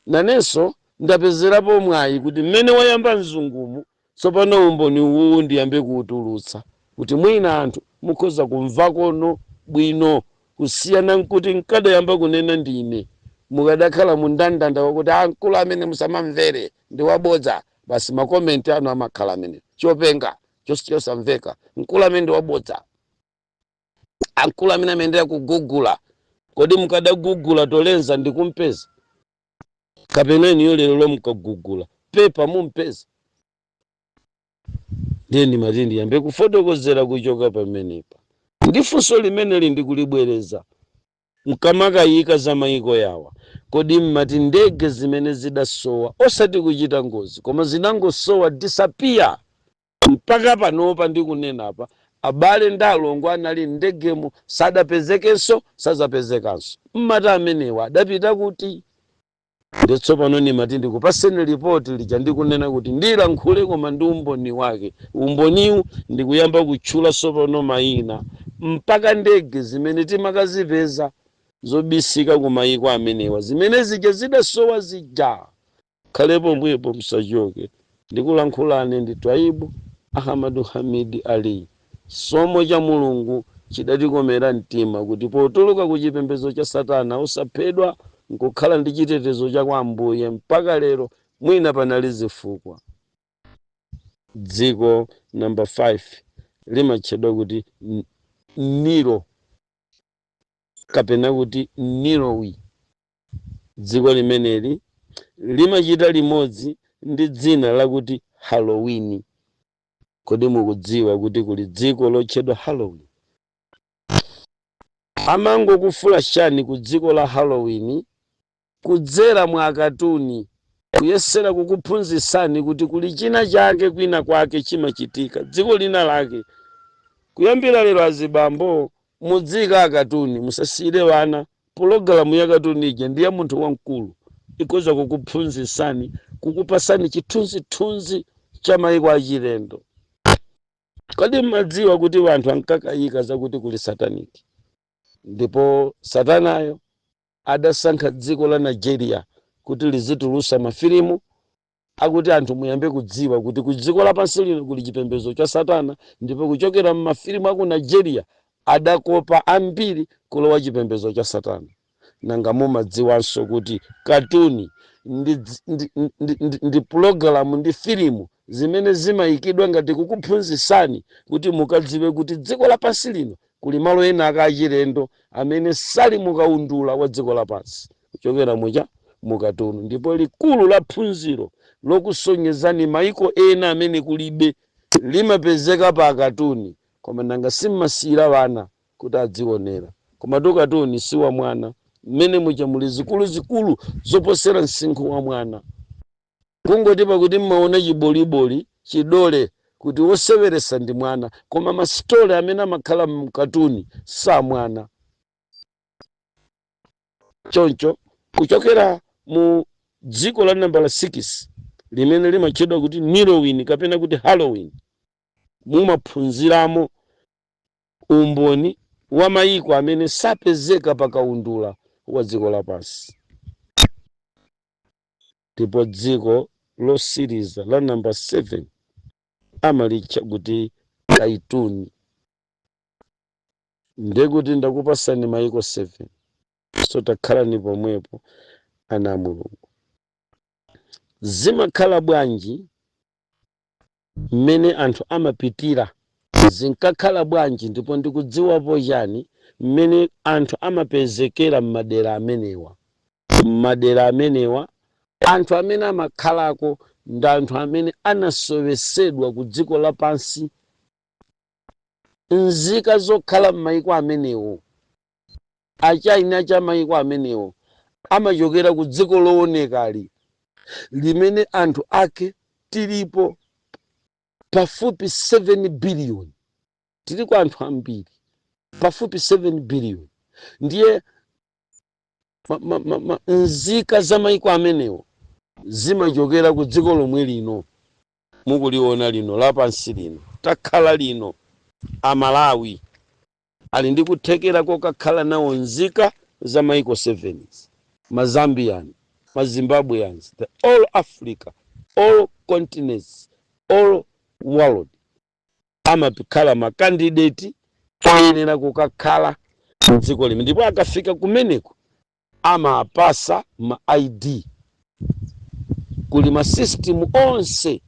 Nanenso ndapezerapo mwayi kuti mmene wayamba mzungumu, tsopano umboni uwu ndiyambe kuwutulutsa kuti mwina anthu mukhoza kumvakono bwino, kusiyana nkuti nkadayamba kunena ndine, mukadakhala mundandanda wakuti amkulu amene musamamvere, ndi wabodza basi. Ma comment anu amakhala amene chopenga chosamveka, mkulu amene ndi wabodza, amkulu amene amayendera kugugula. Kodi mukadagugula Tolenza ndikumpeza, kapena iniyo lero lomukagugula pepa mumpeza? Ndiye ndimati ndiyambe kufotokozera kuchoka pamenepa ndi funso limeneli ndikulibwereza: mkamakayika za mayiko yawa, kodi mmati ndege zimene zidasowa, osati kuchita ngozi, koma zinangosowa, disappear, mpaka panopa ndikunenapa abale ndi alongo anali ndegemo sadapezekenso, sazapezekanso, mmati amenewa adapita kuti? Ndi tsopano ndimati ndikupaseni ripoti lija ndikunena kuti ndilankhule, koma ndi umboni wake. Umboniwu ndikuyamba kutchula tsopano mayina mpaka ndege zimene timakazipeza zobisika ku mayiko amenewa, zimene zija zidasowa zija. Khalepo mbwepo, musachoke. Ndikulankhulani ndi Twaibu Ahamadu Hamidi Ali. Somo cha Mulungu chidatikomera mtima kuti potuluka ku chipembedzo cha Satana osaphedwa, nkukhala ndi chitetezo cha kwa Ambuye mpaka lero, mwina panali zifukwa. Dziko namba 5 limatchedwa kuti Nilo kapena kuti Nilowi. Dziko limeneli limachita limodzi ndi dzina lakuti Halloween. Kodi mukudziwa kuti kuli dziko lotchedwa Halloween? Amangokufulashani ku dziko la Halloween kudzera mwa akatuni, kuyesera kukuphunzitsani kuti kuli china chake kwina kwake chimachitika dziko lina lake. Kuyambira lero, azibambo, mudzika akatuni, musasiyire wana pulogalamu ya katuni ija. Ndi ya munthu wamkulu, ikhoza kukuphunzitsani, kukupasani chithunzithunzi cha mayiko achilendo. Kodi mmadziwa kuti anthu ankakayika zakuti kuli satanic, ndipo satanayo adasankha dziko la Nigeria kuti lizitulusa mafilimu akuti anthu muyambe kudziwa kuti ku dziko lapansi lino kuli chipembedzo cha satana, ndipo kuchokera mmafilimu aku Nigeria adakopa ambiri kulowa chipembedzo cha satana? Nanga mumadziwanso kuti katuni ndi pulogalamu ndi filimu zimene zimayikidwa ngati kukuphunzitsani kuti mukadziwe kuti dziko lapansi lino kuli malo ena aka achilendo amene sali mukaundula wa dziko lapansi, kuchokera mucha mukatunu? Ndipo likulu la phunziro lokusonyezani maiko ena amene kulibe limapezeka pa akatuni. Koma nanga simmasiyira vana kuti adzionera? Koma katuni si wa mwana. Mmene muja muli zikuluzikulu zoposera msinkhu wa mwana. Kungoti pakuti mmaona chiboliboli, chidole, kuti woseweresa ndi mwana, koma ma story amene amakhala mkatuni sa mwana. Choncho kuchokera mu dziko la nambala 6 limene limatchedwa kuti Nilowin kapena kuti Halloween, mumaphunziramo umboni wa mayiko amene sapezeka pakaundula wa dziko lapansi. Ndipo dziko losiriza la namba 7 amalitcha kuti Kaituni. Ndekuti ndakupasani mayiko 7. So takhalani pomwepo, ana a Mulungu. Zimakhala bwanji mmene anthu amapitira? Zinkakhala bwanji? Ndipo ndikudziwapo chani mmene anthu amapezekera m'madera amenewa? M'madera amenewa anthu amene amakhalako ndi anthu amene anasowesedwa ku dziko lapansi. Nzika zokhala m'mayiko amenewo, achaina cha mayiko amenewo, amachokera ku dziko loonekali limene anthu ake tilipo pafupi 7 billion. Tiliko anthu ambiri, pafupi 7 billion. Ndiye nzika za mayiko amenewo zimachokera ku dziko lomwe lino mukuliona lino lapansi lino takhala lino. Amalawi ali ndi kuthekera kokakhala nawo nzika za mayiko 7: Mazambian, Mazimbabweans, the all Africa, all continents, all world amakhala ma candidate oyenera kukakhala mdziko limene. Ndipo akafika kumeneko amapasa ma ID. Kuli ma system onse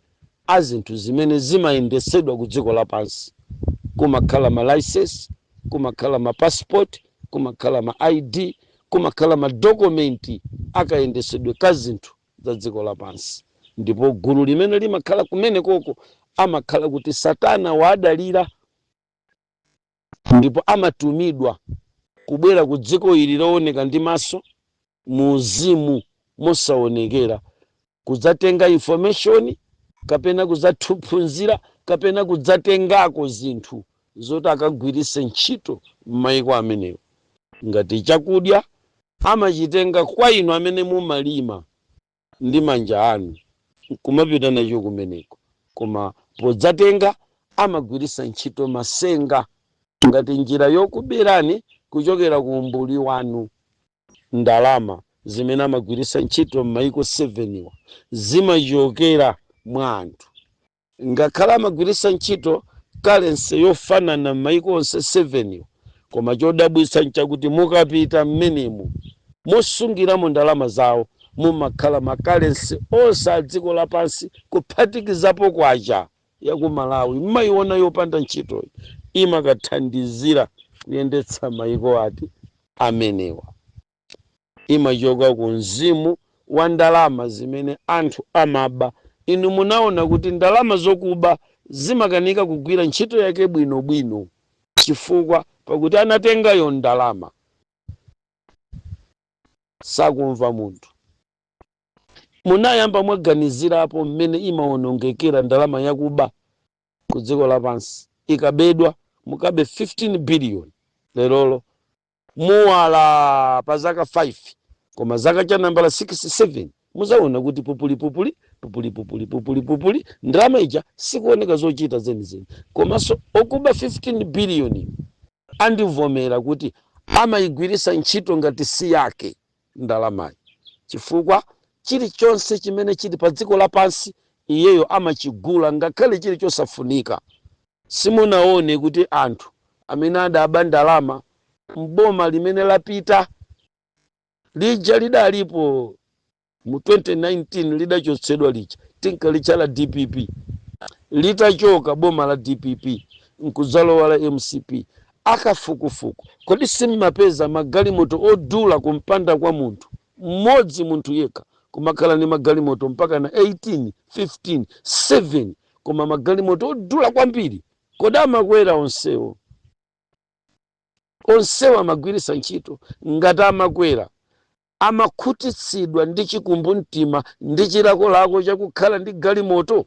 a zinthu zimene zimayendesedwa ku dziko lapansi. Kumakhala ma license, kumakhala ma passport, kumakhala ma ID, kumakhala ma document akayendesedwe ka zinthu za dziko lapansi. Ndipo gulu limene limakhala kumene koko amakhala kuti Satana waadalira, ndipo amatumidwa kubwera ku dziko ili looneka ndi maso, muuzimu mosaonekera, kudzatenga information kapena kudzaphunzira kapena kudzatengako zinthu zoti akagwiritse ntchito m'mayiko amenewo. Ngati chakudya amachitenga kwa inu amene mumalima ndi manja anu kumapita nacho kumeneko, koma podzatenga amagwiritsa ntchito masenga ngati njira yokuberani kuchokera ku umbuli wanu. Ndalama zimene amagwiritsa ntchito m'mayiko 7 wa zimachokera mwa anthu. Ngakhale amagwiritsa ntchito currency yofanana m'mayiko onse 7 wa, koma chodabwitsa nchakuti mukapita mmenemu mosungiramo ndalama zawo mumakhala ma currency onse a dziko lapansi, kuphatikizapo kwacha ya ku Malawi mmayiona yopanda ntchitoyi, imakathandizira kuyendetsa mayiko ati amenewa. Imachoka ku mzimu wa ndalama zimene anthu amaba. Inu munaona kuti ndalama zokuba zimakanika kugwira ntchito yake bwinobwino, chifukwa pakuti anatengayo ndalama sakumva munthu. Munayamba mwaganizirapo mmene imawonongekera ndalama yakuba ku dziko lapansi ikabedwa? Mukabe 15 billion lerolo, muwala pa zaka 5, koma zaka cha nambala 67 muzaona kuti pupuli pupuli pupuli pupuli pupuli pupuli, ndalama ija sikuoneka zochita zenizeni. Komanso okuba 15 billion andivomera kuti amayigwirisa ntchito ngati si yake ndalamayi, chifukwa chilichonse chimene chili pa dziko lapansi iyeyo amachigula, ngakhale chili chosafunika. Simunaone kuti anthu amene adaba ndalama mboma limene lapita lija, lidalipo mu 2019, lidachotsedwa lija tinkalitcha la DPP, litachoka boma la DPP nkudzalowa la MCP, akafukufuku, kodi simmapeza magalimoto odula kumpanda kwa munthu mmodzi, munthu yekha kumakhala ndi magalimoto mpaka na 18, 15, 7, koma magalimoto odula kwambiri? Kodi amakwera onsewo? Onsewa amagwiritsa ntchito ngati amakwera, amakhutitsidwa ndi chikumbumtima ndi chilakolako chakukhala ndi galimoto?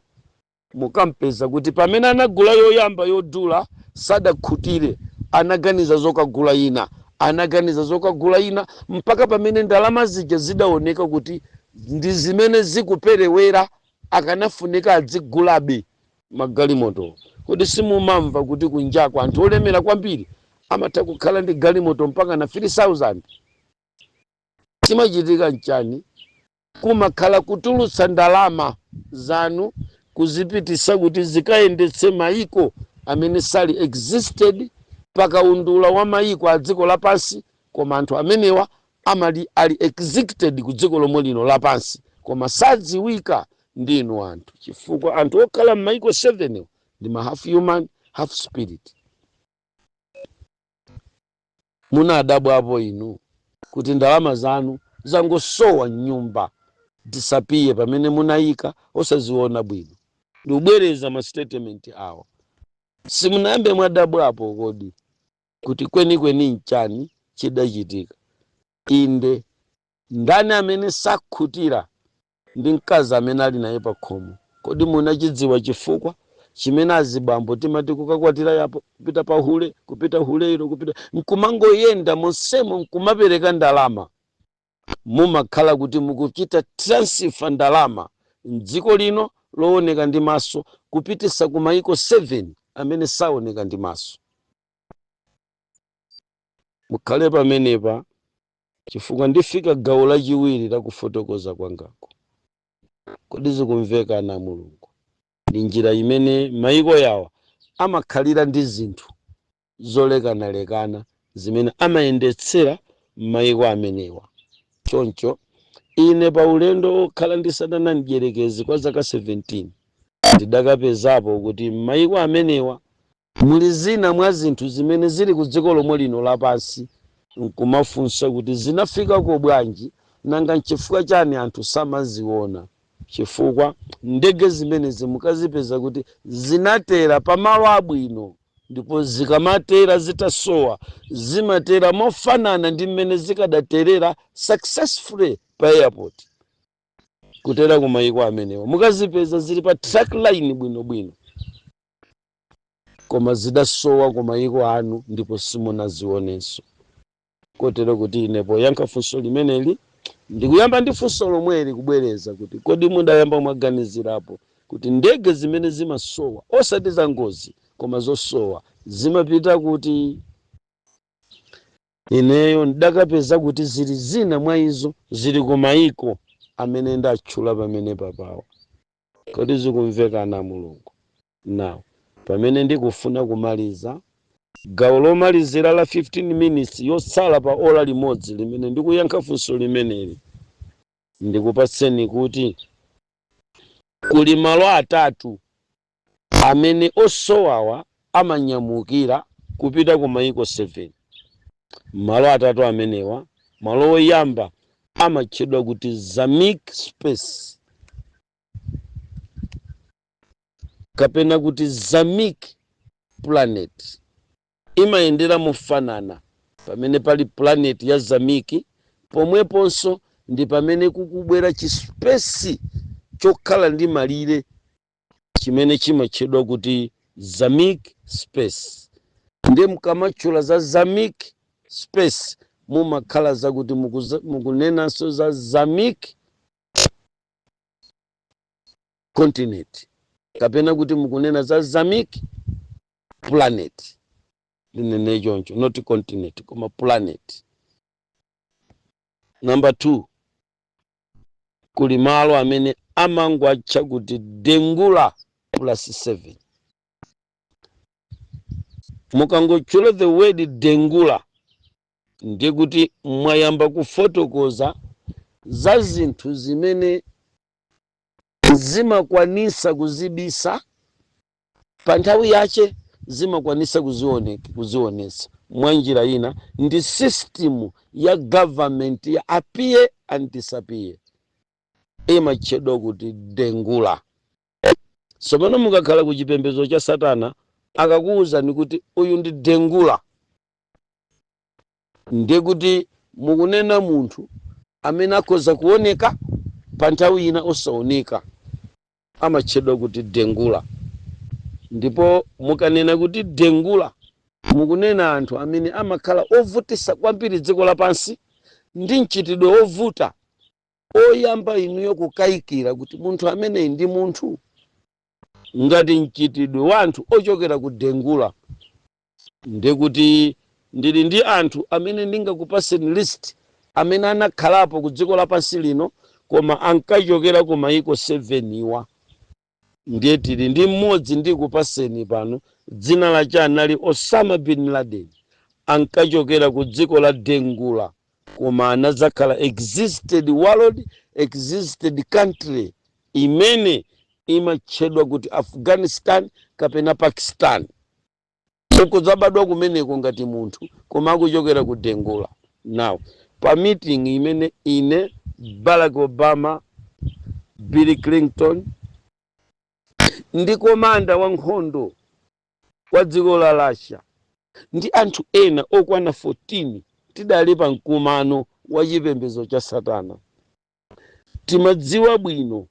Mukampeza kuti pamene anagula yoyamba yodula sadakhutire, anaganiza zokagula ina, anaganiza zokagula ina, mpaka pamene ndalama zija zidaoneka kuti ndi zimene zikuperewera, akanafunika adzigulabe magalimoto. Kodi simumamva kuti kunjako anthu olemera kwambiri amatha kukhala ndi galimoto mpaka na 3000? Chimachitika nchani? Kumakhala kutulutsa ndalama zanu kuzipitisa kuti zikayendetse maiko amene sali existed pakaundula wa maiko a dziko lapansi, koma anthu amenewa amali ali existed ku dziko lomwe lino lapansi, koma sadziwika ndi inu anthu, chifukwa anthu okhala m'maiko 7 ndi ma half human, half spirit. Munadabwapo inu kuti ndalama zanu zangosowa mnyumba, disappear, pamene munayika osaziona bwino? Ndikubwereza ma statement awa. Simunayambe mwadabwapo kodi kuti kwenikweni nchani chidachitika? Inde, ndani amene sakhutira ndi mkazi amene ali naye pa khomo? Kodi munachidziwa chifukwa chimene azibambo timati kukakwatira yapo, kupita pa hule, kupita huleiro, kupita nkumangoyenda monsemo nkumapereka ndalama? Mumakhala kuti mukuchita transfer ndalama mdziko lino looneka ndi maso kupitisa ku maiko 7 amene saoneka ndi maso. Mukhale pamenepa, chifukwa ndifika gawo lachiwiri la kufotokoza kwangako. Kodi zikumveka, ana Mulungu? Ndi njira imene maiko yawa amakhalira ndi zinthu zolekanalekana zimene amayendetsera m'mayiko amenewa. Choncho ine pa ulendo okhala ndi Satana mdierekezi kwa zaka 17, ndidakapezapo kuti m'mayiko amenewa muli zina mwa zinthu zimene zili ku dziko lomwe lino lapansi, nkumafunsa kuti zinafikako bwanji, nanga nchifukwa chani anthu samaziona? Chifukwa ndege zimenezi mukazipeza kuti zinatera pamalo abwino, ndipo zikamatera zitasowa zimatera mofanana ndi mmene zikadaterera successfully pa airport. Kutera ku mayiko amenewa mukazipeza zili pa track line bwinobwino, koma zidasowa ku mayiko anu ndipo simunazionenso. Kotero kuti ine poyankha funso limeneli, ndikuyamba ndi funso lomweli kubwereza kuti, kodi mudayamba mwaganizirapo kuti ndege zimene zimasowa, osati za ngozi koma zosowa, zimapita kuti? Ineyo ndakapeza kuti zili zina mwa izo zili ku mayiko amene ndatchula pamene papawa. Kodi zikumveka, ana Mulungu? Now, pamene ndikufuna kumaliza gawo lomalizira la 15 minutes yotsala pa ola limodzi limene ndikuyankha funso limeneli, ndikupatseni kuti kuli malo atatu amene osowawa amanyamukira kupita ku mayiko 7. Malo atatu amenewa, malo oyamba amatchedwa kuti Zamic Space kapena kuti Zamic Planet. Imayendera mofanana. Pamene pali planet ya Zamiki, pomweponso ndi pamene kukubwera chi space chokhala ndi malire chimene chimatchedwa kuti Zamic Space. Ndi mkamatchula za Zamic Space, mumakhala zakuti mukunenanso za Zamic Continent kapena kuti mukunena za Zamic Planet. Ndinene choncho, not continent koma planet. Number 2, kuli malo amene amangwatcha kuti Dengula plus 7. Mukangotchula the word Dengula, ndiye kuti mwayamba kufotokoza za zinthu zimene zimakwanisa kuzibisa pa nthawi yache, zimakwanisa kuzionetsa. Mwa njira ina, ndi system ya government ya appear and disappear, imatchedwa kuti Dengula. Tsopano mukakhala ku chipembedzo cha Satana, akakuwuzani kuti uyu ndi Dengula. Ndiye kuti mukunena munthu amene akhoza kuoneka pa nthawi ina osaoneka, amatchedwa kuti dengula. Ndipo mukanena kuti dengula, mukunena anthu amene amakhala ovutisa kwambiri dziko lapansi ndi mchitidwe wovuta oyamba inuyo kukayikira kuti munthu ameneyi ndi munthu, ngati mchitidwe wa anthu ochokera ku dengula. Ndikuti ndili ndi anthu amene ndingakupaseni list amene anakhalapo ku dziko lapansi lino koma ankachokera ku mayiko 7 iwa. Ndiye tili ndi mmodzi ndikupaseni pano, dzina lache anali Osama bin Laden, ankachokera ku dziko la Dengula, koma anadzakhala existed world, existed country imene imatchedwa kuti Afghanistan kapena Pakistan. Ukudzabadwa kumeneko ngati munthu koma akuchokera ku Dengula. Now, pa meeting imene ine, Barack Obama, Bill Clinton ndi commander wa nkhondo wa dziko la Russia ndi anthu ena okwana 14 tidali pa mkumano wa chipembedzo cha satana, timadziwa bwino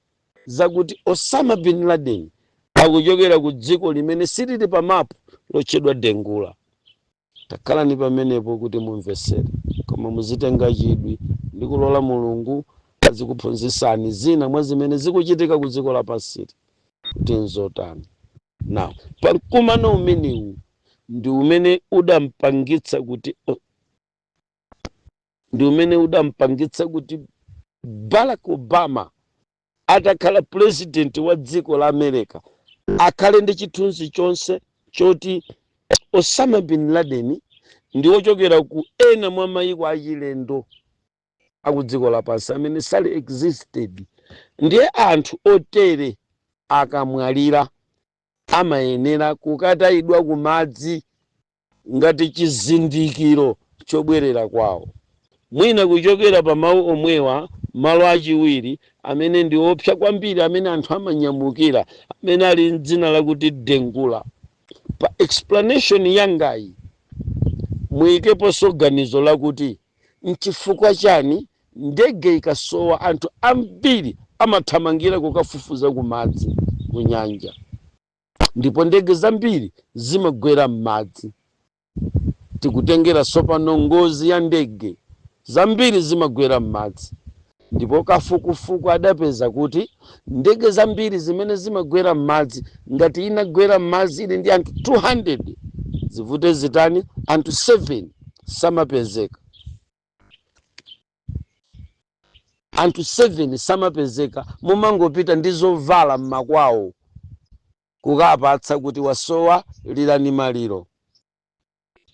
zakuti Osama bin Laden akuchokera ku dziko limene silili pa mapu lotchedwa Dengula. Takhalani pamenepo kuti mumvesere, koma muzitenga chidwi ndi kulola Mulungu azikuphunzitsani zina mwa zimene zikuchitika ku dziko lapansili kuti nzotani. Now, pa mkumano umenewu ndi umene udampangitsa kuti Barack Obama atakhala president wa dziko la America akhale ndi chithunzi chonse choti Osama bin Laden ndi wochokera ku ena mwa mayiko achilendo aku dziko lapansi amene sali existed. Ndiye anthu otere akamwalira amayenera kukatayidwa ku madzi ngati chizindikiro chobwerera kwawo. Mwina kuchokera pa mawu omwewa, malo achiwiri amene ndi opsa kwambiri amene anthu amanyamukira amene ali mdzina lakuti Dengula, pa explanation yangayi muyikeponso ganizo lakuti nchifukwa chani ndege ikasowa anthu ambiri amathamangira kukafufuza ku madzi, ku nyanja, ndipo ndege zambiri zimagwera m'madzi. Tikutengera tsopano ngozi ya ndege zambiri zimagwera m'madzi, ndipo kafukufuku adapeza kuti ndege zambiri zimene zimagwera m'madzi, ngati inagwera m'madzi ili ndi anthu 200, zivute zitani, anthu 7 samapezeka. Anthu 7 samapezeka, mumangopita ndi zovala m'makwawo kukapatsa kuti wasowa, lirani maliro.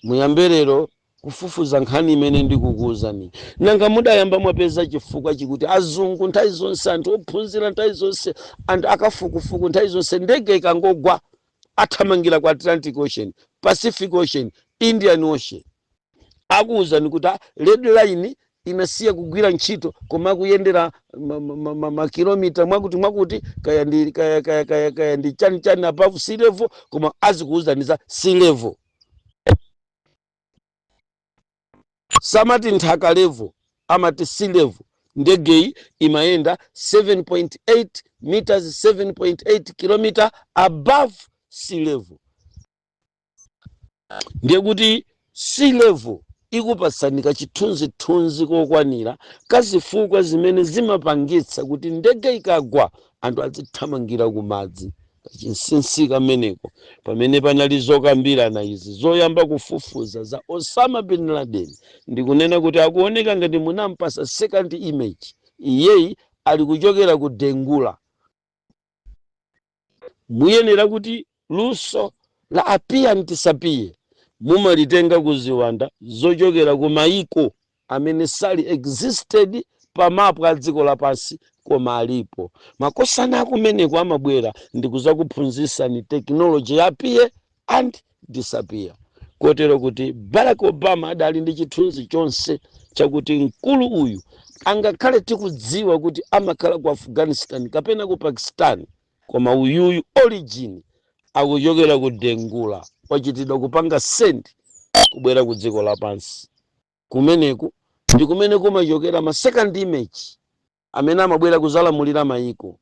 Muyambe lero kufufuza nkhani imene ndikukuwuzani. Nanga mudayamba mwapeza chifukwa chikuti azungu nthawi zonse, anthu ophunzira nthawi zonse, anthu akafukufuku nthawi zonse, ndege ikangogwa athamangira ku Atlantic Ocean, Pacific Ocean, Indian Ocean? Akuwuzani kuti red line inasiya kugwira ntchito koma akuyendera makilomita mwakuti mwakuti, kaya ndi kaya kaya kaya kaya ndi chani chani above sea level, koma azikuwuzani za sea level, samati nthaka level, amati sea level. Ndegeyi imayenda 7.8 meters, 7.8 kilometer above sea level. Ndiye kuti sea level ikupatsani kachithunzithunzi kokwanira kazifukwa zimene zimapangitsa kuti ndege ikagwa anthu azithamangira ku madzi. Kachinsinsi kameneko, pamene panali zokambirana izi zoyamba kufufuza za Osama bin Laden, ndikunena kuti akuoneka ngati munampasa second image, iyeyi ali kuchokera ku Dengula. Muyenera kuti luso la appear and disappear mumalitenga ku ziwanda zochokera ku mayiko amene sali existed pa mapu a dziko lapansi koma alipo. Makosana akumeneko amabwera ndikuzakuphunzitsani technology ya appear and disappear, kotero kuti Barack Obama adali ndi chithunzi chonse chakuti mkulu uyu, angakhale tikudziwa kuti amakhala ku Afghanistan kapena ku Pakistan, koma uyuyu origin akuchokera ku Dengula, wachitidwa kupanga send kubwera ku dziko lapansi. Kumeneku ndi kumene kumachokera ma second image amene amabwera kuzalamulira mayiko.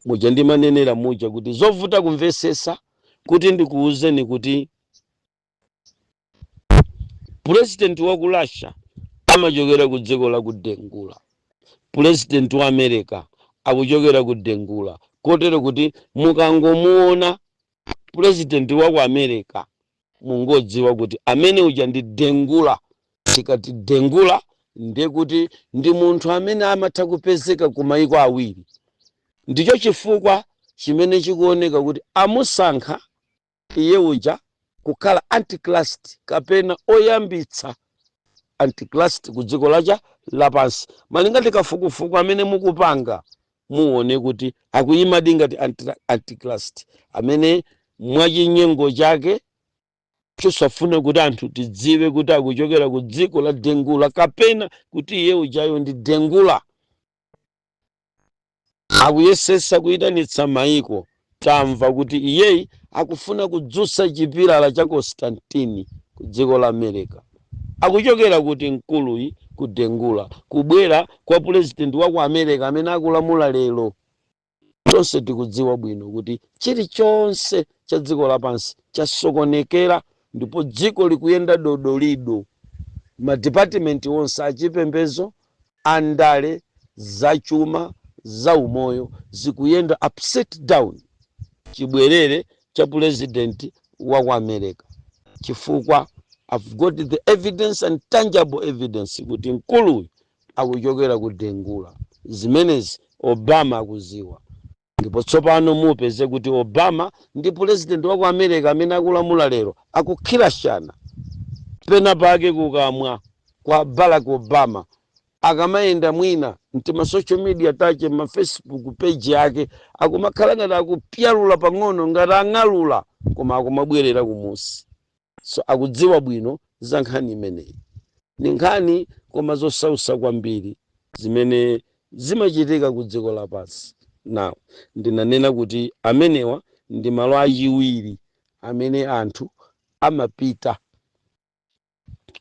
Muja ndimanenera muja kuti zovuta kumvesesa kuti ndikuwuzeni kuti president wa ku Russia amachokera ku dziko la ku Dengula, president wa America akuchokera ku Dengula, kotero kuti mukangomuona president wa ku America mungodziwa kuti amene uja ndi Dengula. Tikati Dengula ndiye kuti ndi munthu amene amatha kupezeka ku mayiko awiri. Ndicho chifukwa chimene chikuoneka kuti amusankha iye uja kukhala antichrist kapena oyambitsa antichrist ku dziko lacha lapansi. Malinga ndi kafukufuku amene mukupanga, muone kuti akuyimadi ngati antichrist amene mwachinyengo chake chosafuna kuti anthu tidziwe kuti akuchokera ku dziko la Dengula kapena kuti iye ujayo ndi Dengula, akuyesesa kuyitanitsa mayiko. Tamva kuti iyeyi akufuna kudzutsa chipilala cha Constantine ku dziko la America. Akuchokera kuti mkuluyi? Ku Dengula. Kubwera kwa purezidenti wa ku America amene akulamula lero, tonse tikudziwa bwino kuti chilichonse cha dziko lapansi chasokonekera ndipo dziko likuyenda dodolido. Madipatimenti onse achipembedzo, andale, zachuma, zaumoyo zikuyenda upside down chibwerere cha purezidenti wa ku America, chifukwa I've got the evidence and tangible evidence kuti mkuluyu akuchokera ku Dengula. Zimenezi Obama akuziwa, ndipo tsopano mupeze kuti Obama ndi purezidenti wa ku America amene akulamula lero akukhirashana pena pake kukamwa kwa Barack Obama akamayenda mwina mtima social media tache, ma Facebook page yake, akumakhala ngati akupyalula pang'ono, ngati ang'alula, koma akumabwerera kumusi. So akudziwa bwino za nkhani imeneyi. Ndi nkhani koma zosausa kwambiri zimene zimachitika ku dziko lapansi. Now, ndinanena kuti amenewa ndi malo achiwiri amene anthu amapita.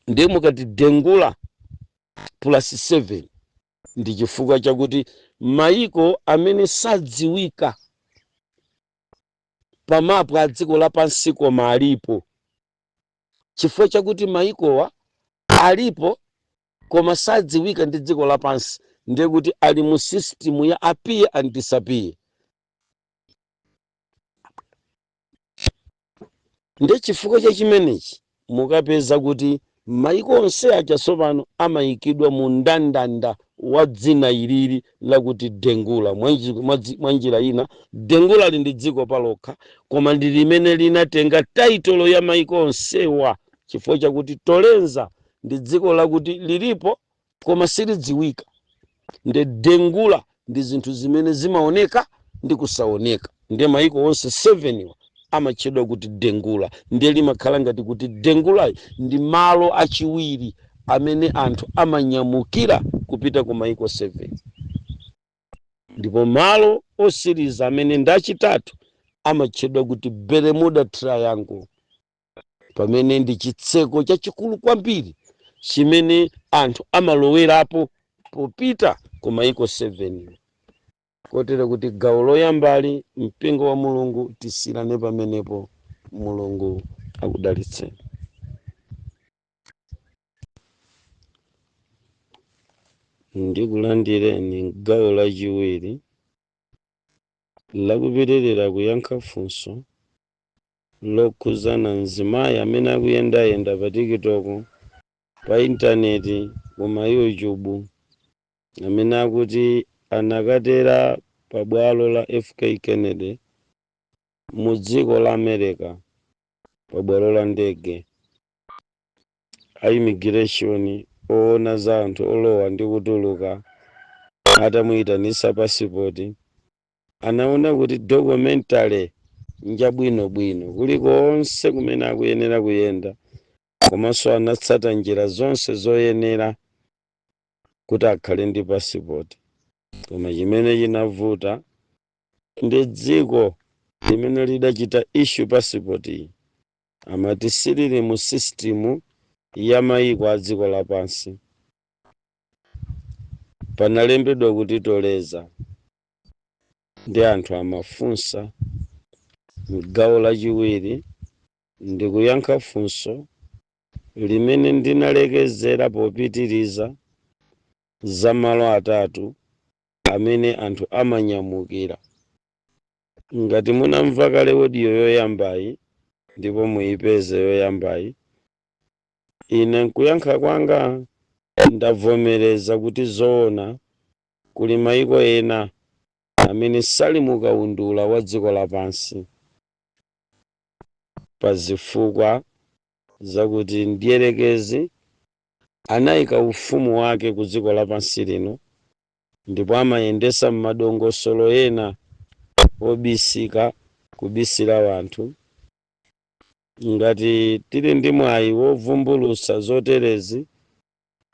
Ndiye mukati Dengula plus 7, ndi chifukwa chakuti mayiko amene sadziwika pamapu a dziko lapansi koma alipo, chifukwa chakuti mayikowa alipo koma sadziwika ndi dziko lapansi, ndiye kuti ali mu system ya appear and disappear. Ndiye chifukwa cha chimenechi mukapeza kuti maiko onse aja tsopano amayikidwa mu mndandanda wa dzina ilili lakuti Dengula. Mwa njira ina, Dengula li ndi dziko palokha, koma ndi limene linatenga taitolo ya maiko onsewa, chifukwa chakuti Tolenza ndi dziko lakuti lilipo koma silidziwika. Nde Dengula ndi zinthu zimene zimaoneka ndi kusaoneka. Ndiye maiko onse 7 wa amatchedwa kuti Dengula. Ndiye limakhala ngati kuti Dengulayi ndi malo achiwiri amene anthu amanyamukira kupita ku maiko 7. Ndipo malo osiriza amene ndi achitatu amatchedwa kuti Bermuda Triangle, pamene ndi chitseko chachikulu kwambiri chimene anthu amalowerapo popita ku maiko 7. Kotero kuti gawo loyambali, mpingo wa Mulungu, tisiyirane pamenepo. Mulungu akudalitseni. Ndikulandireni gawo lachiwiri lakupitirira kuyankha funso lokhuzana mzimayi amene akuyendayenda pa TikTok, pa intaneti, kuma YouTube, amene akuti anakatera pa bwalo la FK Kennedy mu dziko la America, pa bwalo la ndege. A immigration, owona za anthu olowa ndi kutuluka, atamuyitanisa pasipoti, anaona kuti documentary njabwinobwino kulikonse kumene akuyenera kuyenda, komanso anatsata njira zonse zoyenera kuti akhale ndi pasipoti. Koma chimene chinavuta ndi dziko limene lidachita issue pasipoti iyi, amati silili mu system ya mayiko a dziko lapansi. Panalembedwa kuti Toleza, ndi anthu amafunsa. M'gawo lachiwiri ndikuyankha funso limene ndinalekezera popitiriza za malo atatu amene anthu amanyamukira. Ngati munamva kale audio yoyambayi ndipo muyipeze yoyambayi, ine nkuyankha kwanga ndavomereza kuti zoona kuli mayiko ena amene sali mukaundula wa dziko lapansi pa zifukwa zakuti mdierekezi anayika ufumu wake ku dziko lapansi lino ndipo amayendesa m'madongosolo ena obisika kubisira wanthu. Ngati tili ndi mwayi wovumbulutsa zoterezi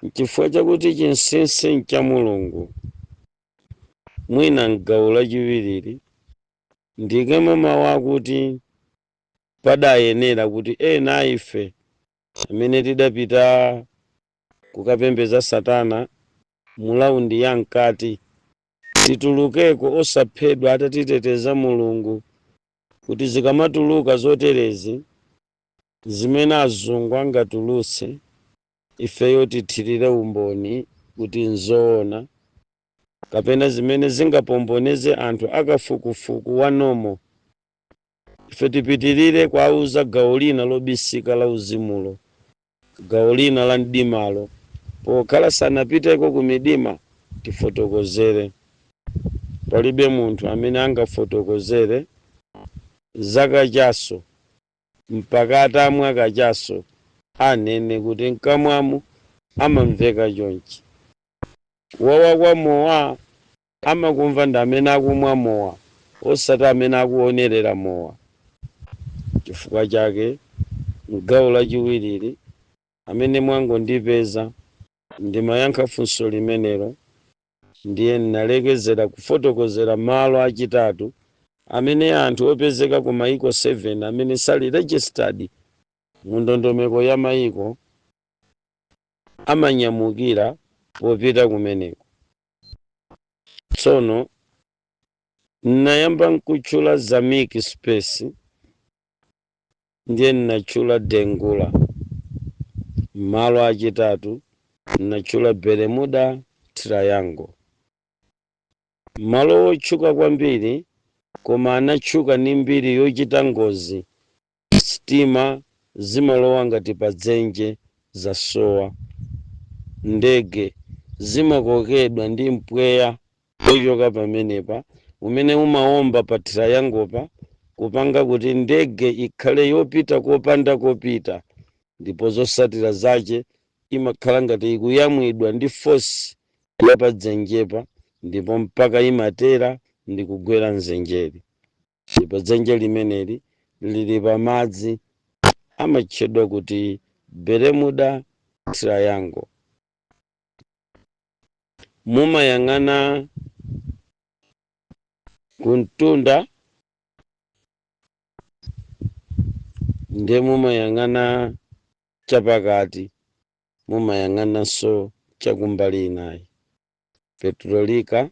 nchifukwa chakuti chinsinsi ncha Mulungu. Mwina m'gawo lachiwirili ndiikemo mawu akuti padayenera kuti ena a ife amene tidapita kukapembedza Satana mu laundi ya mkati titulukeko osaphedwa atatiteteza Mulungu kuti zikamatuluka zoterezi zimene azungu angatulutse ifeyo tithirire umboni kuti nzoona kapena zimene zingapomboneze anthu akafukufuku wa normal ife tipitirire kuwauza gawo lina lobisika la uzimulo, gawo lina la mdimalo, pokhala sanapiteko ku midima tifotokozere. Palibe munthu amene angafotokozere za kachaso mpaka atamwa kachaso anene kuti mkamwamu amamveka chonchi. Kuwawa kwa mowa amakumva ndi amene akumwa mowa osati amene akuonerera mowa. Chifukwa chake m'gawo lachiwirili amene mwangondipeza ndimayankha funso limenelo ndiye ndinalekezera kufotokozera malo achitatu amene anthu opezeka ku maiko 7 amene sali registered mu ndondomeko ya maiko amanyamukira popita kumeneko. Tsono ndinayamba nkutchula Zamiki Space ndiye ndinatchula Dengula. Malo achitatu ndinatchula Bermuda Triangle. Malo otchuka kwambiri koma anatchuka ndi mbiri yochita ngozi, sitima zimalowa ngati pa dzenje zasowa, ndege zimakokedwa ndi mpweya ochoka pamenepa umene umawomba pa triangle-pa kupanga kuti ndege ikhale yopita kopanda kopita ndipo zosatira zache imakhala ngati ikuyamwidwa ndi force ya pa dzenjepa ndipo mpaka imatera ndikugwera mdzenjeli. Ndipo dzenje limeneli lili pa madzi amatchedwa kuti Bermuda Triangle. Mumayang'ana kumtunda ndiye mumayang'ana chapakati, mumayang'ananso chakumbali inayi. Petrolika,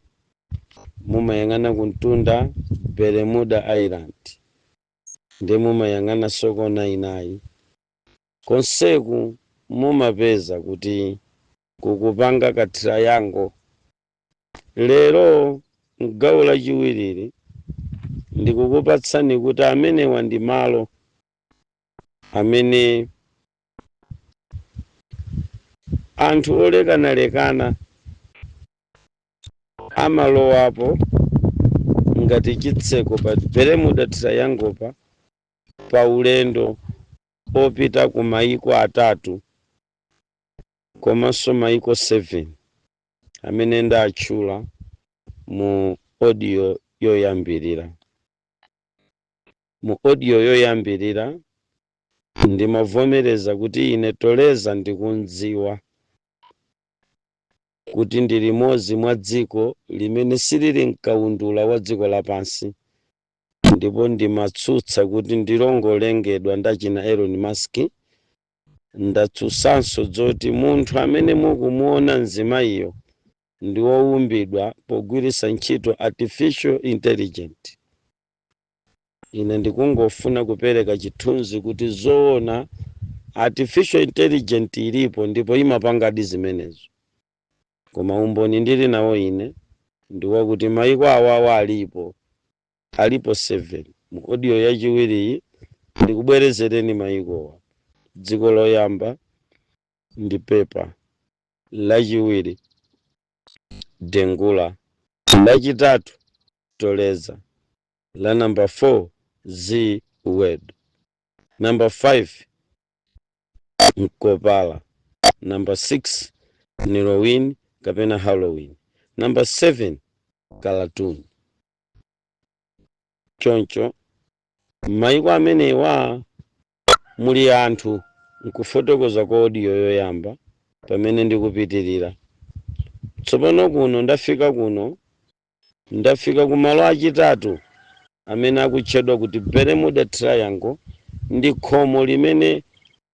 mumayang'ana kumtunda Bermuda Island, ndiye mumayang'ananso kona inayi. Konseku mumapeza kuti kukupanga ka triangle. Lero m'gawo lachiwirili ndikukupatsani kuti amenewa ndi malo amene anthu olekanalekana amalowapo ngati chitseko pa Bermuda Triangle pa pa ulendo opita ku maiko atatu komanso maiko 7 amene ndatchula mu audio yoyambirira. Mu audio yoyambirira ndimavomereza kuti ine Toleza ndikumdziwa kuti ndi limodzi mwa dziko limene silili mkaundula wa dziko lapansi ndipo ndimatsutsa kuti ndilongolengedwa ndi achina Elon Musk. Ndatsutsanso zoti munthu amene mukumuona mzimayiyo ndi wowumbidwa pogwiritsa ntchito artificial intelligent. Ine ndikungofuna kupereka chithunzi kuti zoona artificial intelligent ilipo ndipo imapangadi zimenezo, koma umboni ndili nawo ine ndi wakuti mayiko awawa alipo, alipo 7. Mu audio yachiwiriyi ndikubwerezereni mayikowa. Dziko loyamba ndi Pepa, lachiwiri Dengula, lachitatu Toleza, la namba 4 Z Word, namba 5 Mkopala, namba 6 Nilowin kapena Halloween, namba 7 Kalatuni. Choncho mayiko amenewa muli anthu. Nkufotokoza kwa audio yoyamba, pamene ndikupitirira tsopano, kuno ndafika, kuno ndafika ku malo achitatu amene akutchedwa kuti Bermuda Triangle. Ndi khomo limene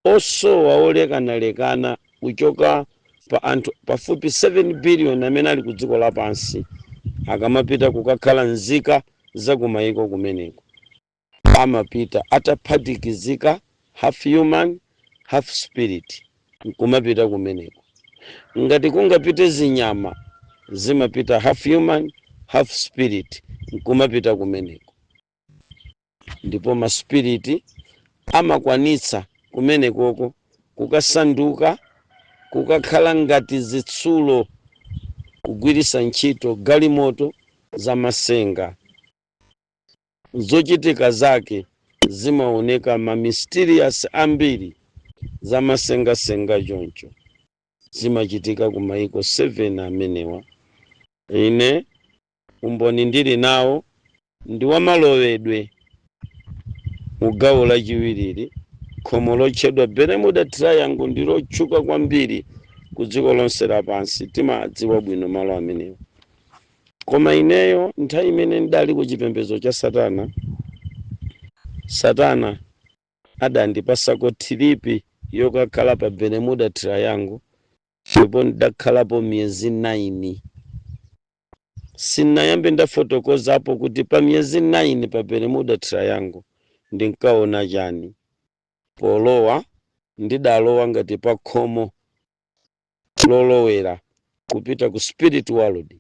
osowa olekanalekana kuchoka pa anthu pafupi 7 billion amene ali ku dziko lapansi akamapita kukakhala nzika za kumayiko kumeneko, amapita ataphatikizika half human, half spirit, nkumapita kumeneko. Ngati kungapite zinyama, zimapita half human, half spirit, nkumapita kumeneko. Ndipo ma spirit amakwanitsa kumenekoko kukasanduka, kukakhala ngati zitsulo, kugwiritsa ntchito galimoto zamasenga. Zochitika zake zimaoneka ma mysterious ambiri zamasengasenga. Choncho zimachitika ku maiko 7 amenewa. Ine umboni ndili nawo ndi wamalowedwe mu gawo lachiwiriri. Khomo lotchedwa Bermuda Triangle ndi lotchuka kwambiri ku dziko lonse lapansi, timadziwa bwino malo amenewa. Koma ineyo nthawi imene ndidali ku chipembedzo cha Satana, Satana adandipasako trip yokakhala pa Bermuda Triangle, ndipo ndidakhalapo miyezi 9. Sinayambe ndafotokozapo kuti pa miyezi 9 pa Bermuda Triangle ndinkaona chani. Polowa, ndidalowa ngati pa khomo lolowera kupita ku spirit world.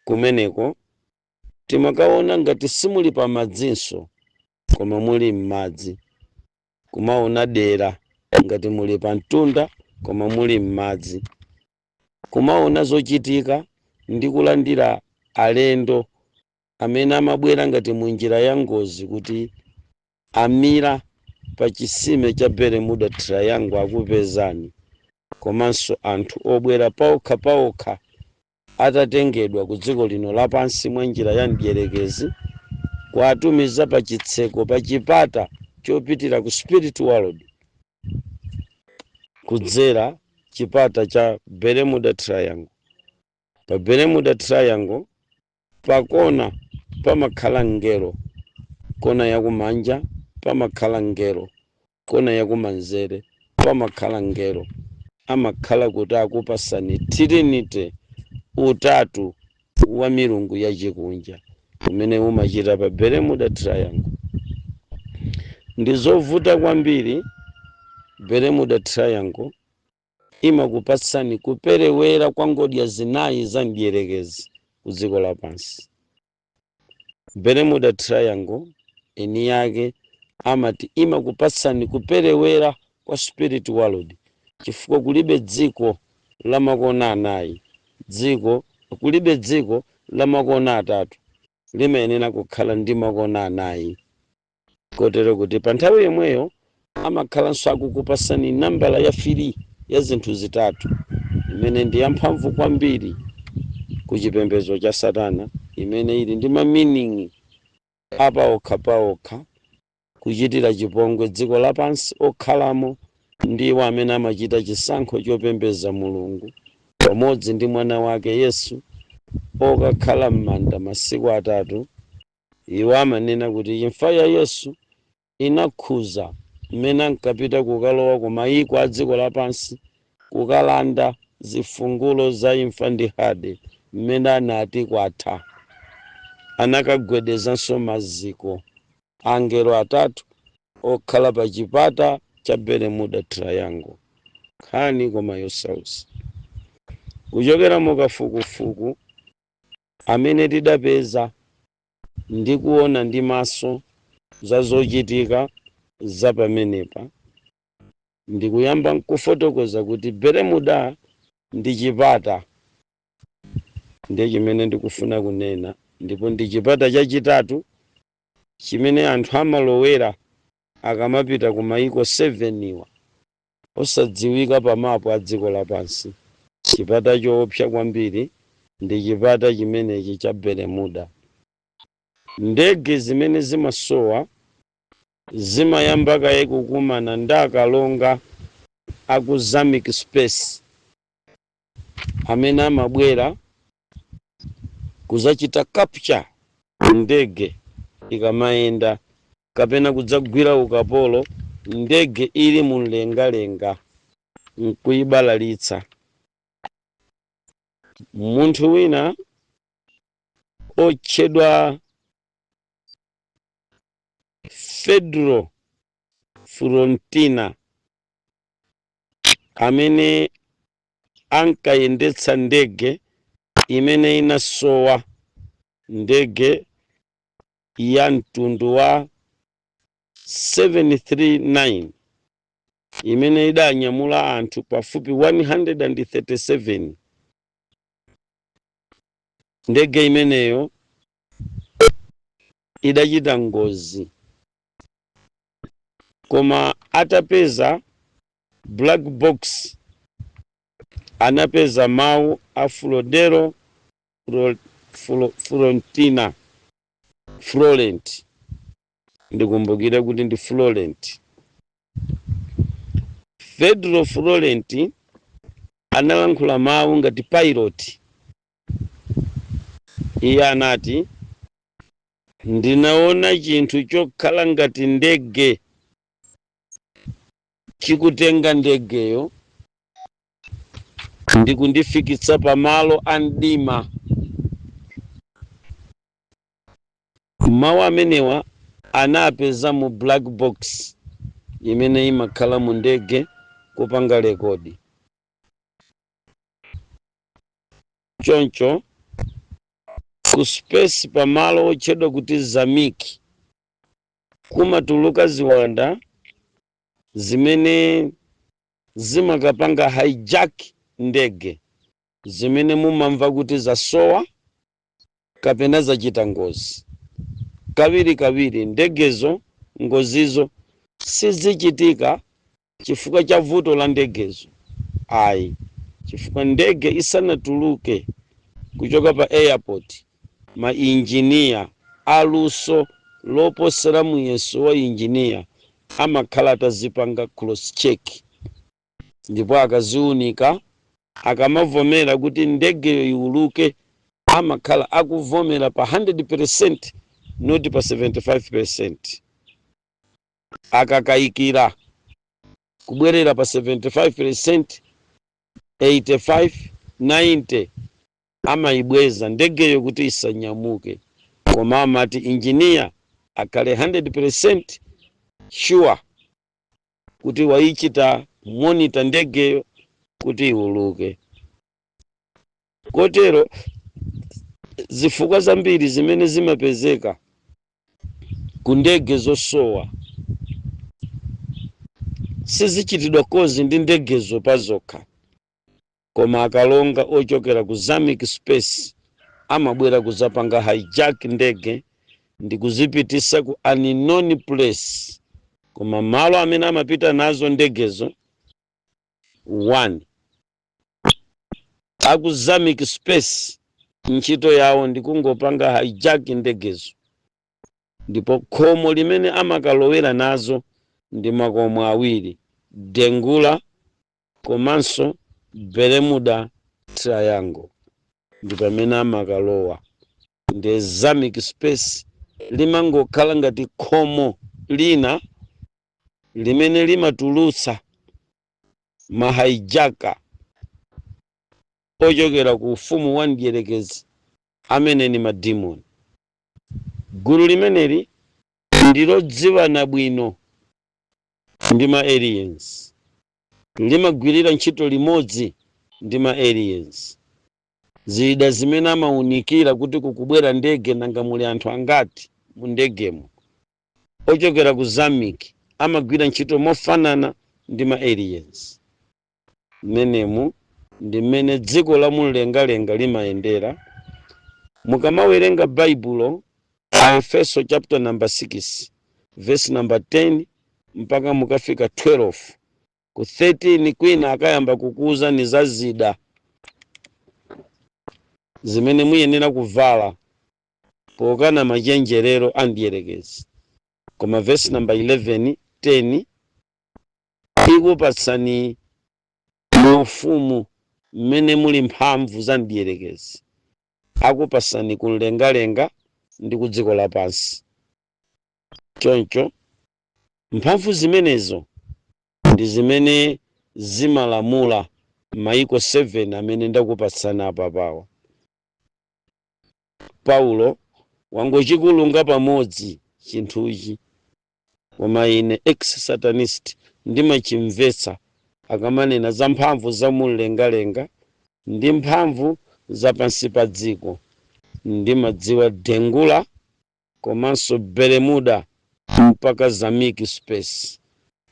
Kumeneko timakaona ngati simuli pa madzinso koma muli m'madzi, kumaona dera ngati muli pa mtunda koma muli m'madzi, kumaona zochitika ndi kulandira alendo amene amabwera ngati munjira ya ngozi kuti amira pa chisime cha Bermuda Triangle akupezani, komanso anthu obwera paokha paokha atatengedwa ku dziko lino lapansi mwa njira ya mdierekezi, kuatumiza pa chitseko, pa chipata chopitira ku spirit world kudzera chipata cha Bermuda Triangle. Pa Bermuda Triangle pakona pamakhala ngelo, kona yakumanja pamakhala ngelo, kona yakumanzere pamakhala ngelo. Amakhala kuti akupasani trinity, utatu wa milungu yachikunja umene umachita pa Bermuda Triangle. Ndi zovuta kwambiri. Bermuda Triangle imakupatsani kuperewera kwa ngodya zinayi za mdierekezi ku dziko lapansi. Bermuda Triangle eni yake amati imakupatsani kuperewera kwa spirit world, chifukwa kulibe dziko la makona anayi, dziko kulibe, dziko la makona atatu, limayenera kukhala ndi makona anayi. Kotero kuti pa nthawi yomweyo amakhalanso akukupasani nambala ya 3 ya zinthu zitatu, imene ndi yamphamvu kwambiri ku chipembedzo cha Satana, imene ili ndi ma meaning apaokha paokha, kuchitira chipongwe dziko lapansi okhalamo ndiwo amene amachita chisankho chopembedza Mulungu pamodzi ndi mwana wake Yesu okakhala m'manda masiku 3. Iwo amanena kuti imfa ya Yesu inakhuza Mmene ankapita kukalowa ku mayiko a dziko lapansi kukalanda zifungulo za imfa ndi hade, mmene anati kwatha, anakagwedezanso maziko angelo atatu okhala pa chipata cha Bermuda Triangle. Nkhani koma yosausa. Kuchokera mu kafukufuku amene tidapeza ndi kuona ndi maso za zochitika za pamenepa, ndikuyamba nkufotokoza kuti Bermuda ndi chipata, ndiye chimene ndikufuna kunena, ndipo ndi chipata chachitatu chimene anthu amalowera akamapita ku mayiko 7 wa osadziwika pa mapu a dziko lapansi. Chipata choopsa kwambiri ndi chipata chimenechi cha Bermuda. Ndege zimene zimasowa zimayamba kaye kukumana ndi akalonga aku Zamic Space amene amabwera kuzachita capture ndege ikamayenda kapena kudzagwira ukapolo ndege ili mumlengalenga nkuyibalalitsa. Munthu wina otchedwa Fedro Frontina amene ankayendetsa ndege imene inasowa, ndege ya mtundu wa 739 imene idanyamula anthu pafupi 137, ndege imeneyo idachita ngozi, koma atapeza black box anapeza mawu a Flodero Frontina Florent. Ndikumbukire kuti ndi Florent, Fedro Florent analankhula mawu ngati pilot. Iye anati, "Ndinaona chinthu chokhala ngati ndege chikutenga ndegeyo ndikundifikitsa pamalo a mdima." Mawu amenewa anapeza mu black box imene imakhala mu ndege kupanga record. Choncho ku space, pamalo otchedwa kuti Zamiki, kumatuluka ziwanda zimene zimakapanga hijack ndege zimene mumamva kuti zasowa kapena zachita ngozi. Kawirikawiri ndegezo, ngozizo sizichitika chifukwa cha vuto la ndegezo ayi, chifukwa ndege isanatuluke kuchoka pa airport, ma injiniya aluso loposera muyeso wa injiniya amakhala atazipanga cross check, ndipo akaziunika, akamavomera kuti ndegeyo iuluke, amakhala akuvomera pa 100%, not pa 75%. Akakayikira kubwerera pa 75%, 85, 90, amayibweza ndegeyo kuti isanyamuke, koma amati injiniya akhale 100% sure kuti wayichita monitor ndegeyo kuti iuluke. Kotero zifukwa zambiri zimene zimapezeka ku ndege zosowa sizichitidwa cause ndi ndegezo pazokha, koma akalonga ochokera ku Zamic Space amabwera kuzapanga hijack ndege ndi kuzipitisa ku unknown place. Koma malo amene amapita nazo ndegezo, one, aku Zamic Space ntchito yawo ndi kungopanga hijack ndegezo, ndipo khomo limene amakalowera nazo ndi makomo awiri, Dengula komanso Bermuda Triangle, ndi pamene amakalowa. Ndi Zamic Space limangokhala ngati khomo lina. Limene limatulutsa ma hijacker ochokera ku ufumu wa mdierekezi, amene ni madimoni. Gulu limeneli ndilodziwana bwino ndi ma aliens, limagwirira ntchito limodzi ndi ma aliens. Zida zimene amawunikira kuti kukubwera ndege, nanga muli anthu angati mu ndegemo, ochokera ku Zamik amagwira ntchito mofanana ndi ma aliens. Mmenemu ndi mmene dziko la mumlengalenga limayendera. Mukamawerenga Baibulo, Aefeso chapter number 6 verse number 10 mpaka mukafika 12, ku 13 kwina akayamba kukuwuzani za zida zimene muyenera kuvala pokana machenjerero a mdierekezi. Koma verse number 11, 10 ikupatsani ufumu mmene muli mphamvu za mdierekezi, akupasani kumlengalenga ndi ku dziko lapansi. Choncho mphamvu zimenezo ndi zimene zimalamula maiko 7 amene ndakupatsani apapawa. Paulo wangochikulunga pamodzi chinthuchi, koma ine ex satanist ndimachimvetsa akamanena za mphamvu za mumlengalenga ndi mphamvu za pansi pa dziko. Ndimadziwa Dengula komanso Bermuda mpaka Zamiki space,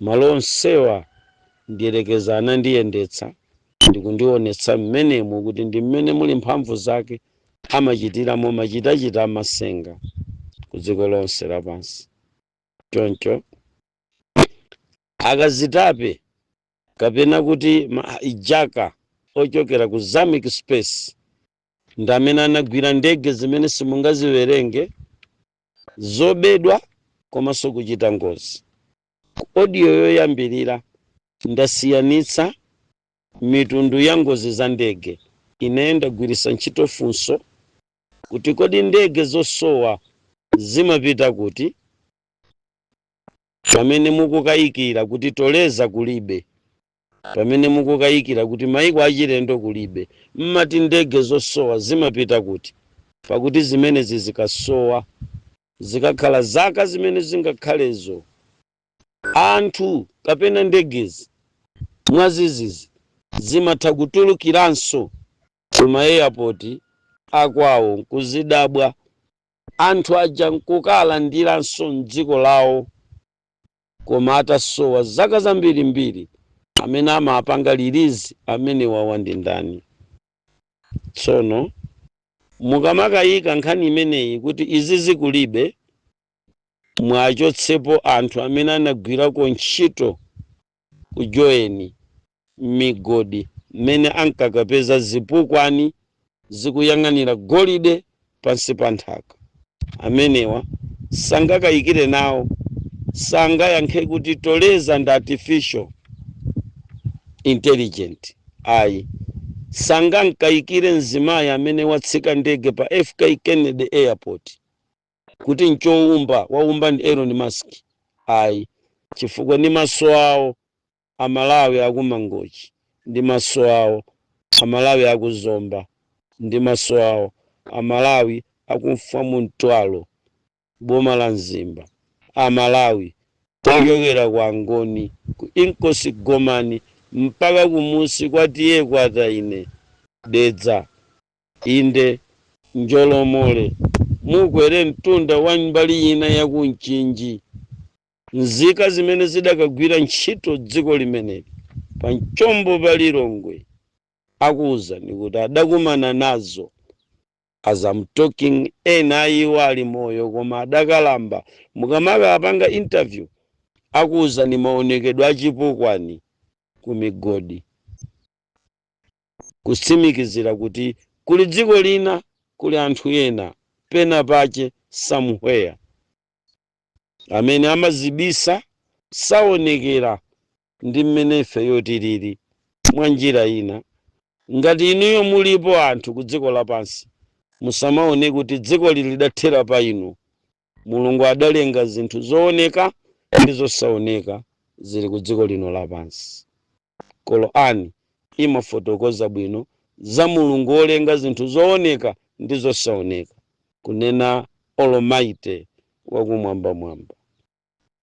malo onsewa ndiyelekeza anandiyendetsa ndikundionetsa mmenemu kuti ndi mmene muli mphamvu zake, amachitiramo machitachita amasenga ku dziko lonse lapansi. Choncho akazitape kapena kuti ma hijacker ochokera ku Zamic space ndi amene anagwira ndege zimene simungaziwerenge, zobedwa komanso kuchita ngozi. Ku audio yoyambirira ndasiyanitsa mitundu ya ngozi za ndege. Ineyo ndagwiritsa ntchito funso kuti, kodi ndege zosowa zimapita kuti? Pamene mukukayikira kuti toleza kulibe, pamene mukukayikira kuti maiko achilendo kulibe, mmati ndege zosowa zimapita kuti? Pakuti zimenezi zikasowa, zikakhala zaka zimene zingakhalezo, anthu kapena ndegezi mwazizizi zimatha kutulukiranso kuma airport akwawo, nkuzidabwa anthu aja nkukalandiranso mdziko lawo, koma atasowa zaka zambirimbiri. Amene amapanga release amene wawa ndi ndani? Tsono mukamakayika nkhani imeneyi kuti izi zikulibe, mwachotsepo anthu amene anagwirako ntchito ku Joeni migodi, mmene ankakapeza zipukwani zikuyang'anira golide pansi pa nthaka. Amenewa sangakayikire nawo, sangayankhe kuti toleza ndi artificial intelligent, ayi. Sangankayikire mzimayi amene watsika ndege pa FK Kennedy Airport kuti nchowumba, waumba ndi Elon Musk, ayi, chifukwa ndi maso awo Amalawi akuMangochi, ndi maso awo Amalawi akuZomba, ndi maso awo Amalawi akumfa mu Mtwalo, boma la Mzimba, Amalawi ochokera ku Angoni, ku Inkosi Gomani, mpaka kumusi kwa Tiye Kwataine, Dedza, inde Njolomole, mukwere mtunda wa mbali ina ya kuMchinji, nzika zimene zidakagwira ntchito dziko limeneli pa mchombo pa Lilongwe akuwuzani kuti adakumana nazo. As I'm talking, ena ayiwo ali moyo koma adakalamba. Mukamaka apanga interview, akuwuzani maonekedwe achipukwani ku migodi, kutsimikizira kuti kuli dziko lina, kuli anthu ena pena pache somewhere amene amazibisa, saonekera ndi mmene ifeyo tilili. Mwa njira ina, ngati inuyo mulipo anthu ku dziko lapansi, musamaone kuti dziko lili lidathera pa inu. Mulungu adalenga zinthu zooneka ndi zosaoneka. zili ku dziko lino lapansi. Korani imafotokoza bwino za Mulungu wolenga zinthu zooneka ndi zosaoneka, kunena Almighty wakumwambamwamba.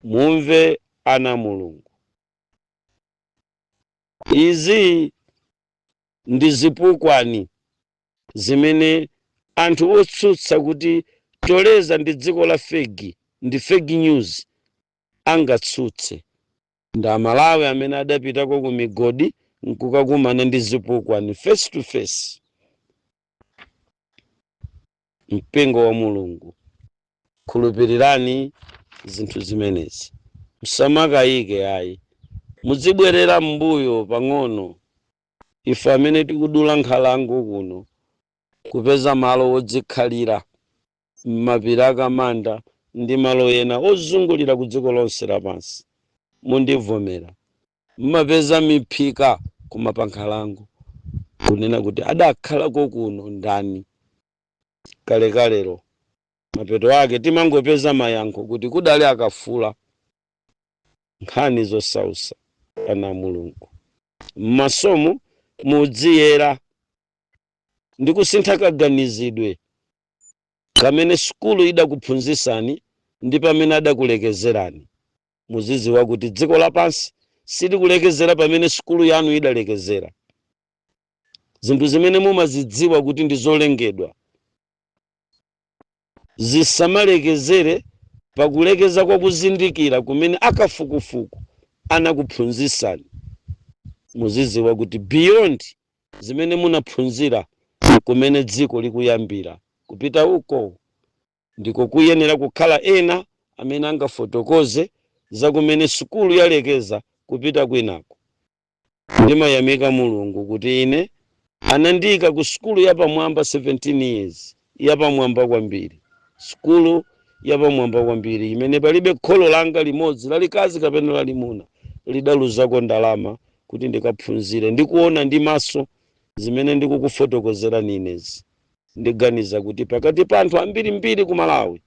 Mumve ana Mulungu, izi ndi zipukwani zimene anthu otsutsa kuti Toleza ndi dziko la fake, ndi fake news, angatsutse. Ndi Amalawi amene adapitako ku migodi nkukakumana ndi zipukwani face to face. Mpingo wa Mulungu, khulupirirani zinthu zimenezi, musamakayike ayi. Muzibwerera m'mbuyo pang'ono. Ife amene tikudula nkhalango kuno kupeza malo wodzikhalira m'mapiri akamanda ndi malo ena ozungulira ku dziko lonse lapansi, mundivomera, mmapeza miphika koma pa nkhalango, kunena kuti adakhalako kuno ndani kalekalero? Mapeto ake timangopeza mayankho kuti kudali akafula. Nkhani zosausa, ana Mulungu. M'masomo mudziyera ndi kusintha kaganizidwe kamene sukulu idakuphunzitsani ndi pamene adakulekezerani. Muzidziwa kuti dziko lapansi silikulekezera pamene sukulu yanu idalekezera. Zinthu zimene mumazidziwa kuti ndi zolengedwa zisamalekezere pakulekeza kwa kuzindikira kumene akafukufuku anakuphunzitsani. Muzidziwa kuti beyond zimene munaphunzira kumene dziko likuyambira kupita uko, ndiko kuyenera kukhala ena amene angafotokoze za kumene sukulu yalekeza kupita kwinako. Ndimayamika Mulungu kuti ine anandiyika ku sukulu yapamwamba 17 years, yapamwamba kwambiri, sukulu yapamwamba kwambiri imene palibe kholo langa limodzi lalikazi kapena lalimuna lidaluzako ndalama kuti ndikaphunzire. Ndikuona ndi maso zimene ndikukufotokozerani inezi. Ndiganiza kuti pakati pa anthu ambirimbiri ku Malawi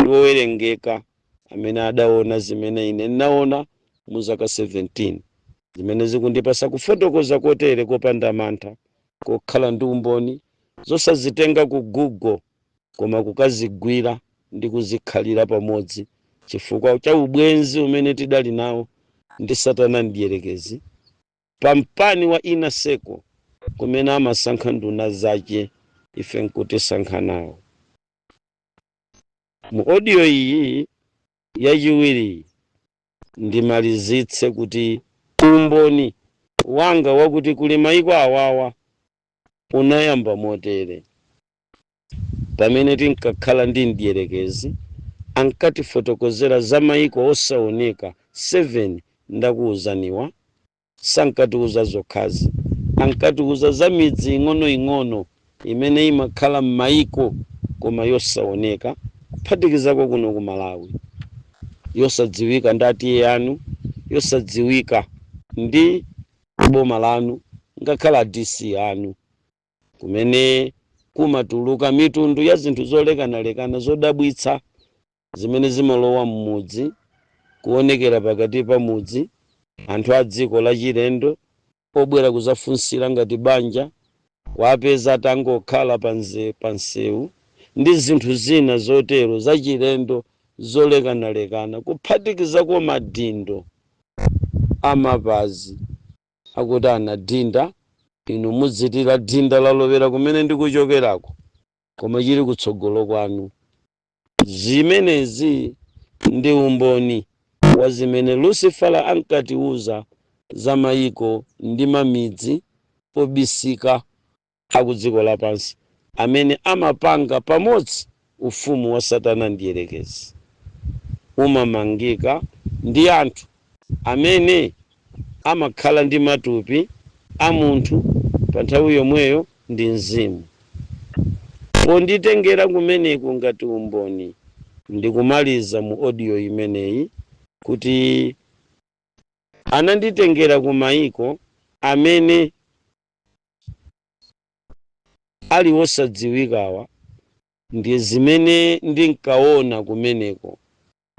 ndi owerengeka amene adaona zimene ine ndinaona mu zaka 17, zimene zikundipasa kufotokoza kotere kopanda mantha, kokhala ndi umboni, zosazitenga ku Google koma kukazigwira ndi kuzikhalira pamodzi chifukwa cha ubwenzi umene tidali nawo ndi Satana mdierekezi pampani wa inner circle, kumene amasankha nduna zace, ife nkutisankha nawo. Mu audio iyi yachiwiri ndimalizitse kuti umboni wanga wakuti kuli maiko awawa unayamba motere. Pamene tinkakhala ndi mdierekezi, ankatifotokozera za maiko osaoneka 7 ndakuwuzaniwa. Sankatiuza zokhazi, ankatiuza za midzi ing'onoing'ono imene imakhala m'maiko koma yosaoneka, kuphatikizako kuno ku Malawi, yosadziwika ndi atiye anu, yosadziwika ndi boma lanu, ngakhale a DC anu, kumene kumatuluka mitundu ya zinthu zolekanalekana zodabwitsa zimene zimalowa m'mudzi, kuonekera pakati pa mudzi. Anthu a dziko lachilendo obwera kuzafunsira ngati banja wapeza atangokhala pa nsewu ndi zinthu zina zotero zachilendo zolekanalekana, kuphatikizako madindo amapazi akuti anadinda. Inu mudzitira dinda lalowera kumene ndikuchokerako, koma chili kutsogolo kwanu. Zimenezi ndi umboni wa zimene Lucifera ankatiuza za mayiko ndi mamidzi obisika aku dziko lapansi amene amapanga pamodzi ufumu wa Satana mdierekezi, umamangika ndi anthu amene amakhala ndi matupi a munthu pa nthawi yomweyo ndi mzimu. Ponditengera kumeneku ngati umboni, ndikumaliza mu audio imeneyi kuti ananditengera ku mayiko amene ali osadziwikawa. Ndiye zimene ndinkaona kumeneko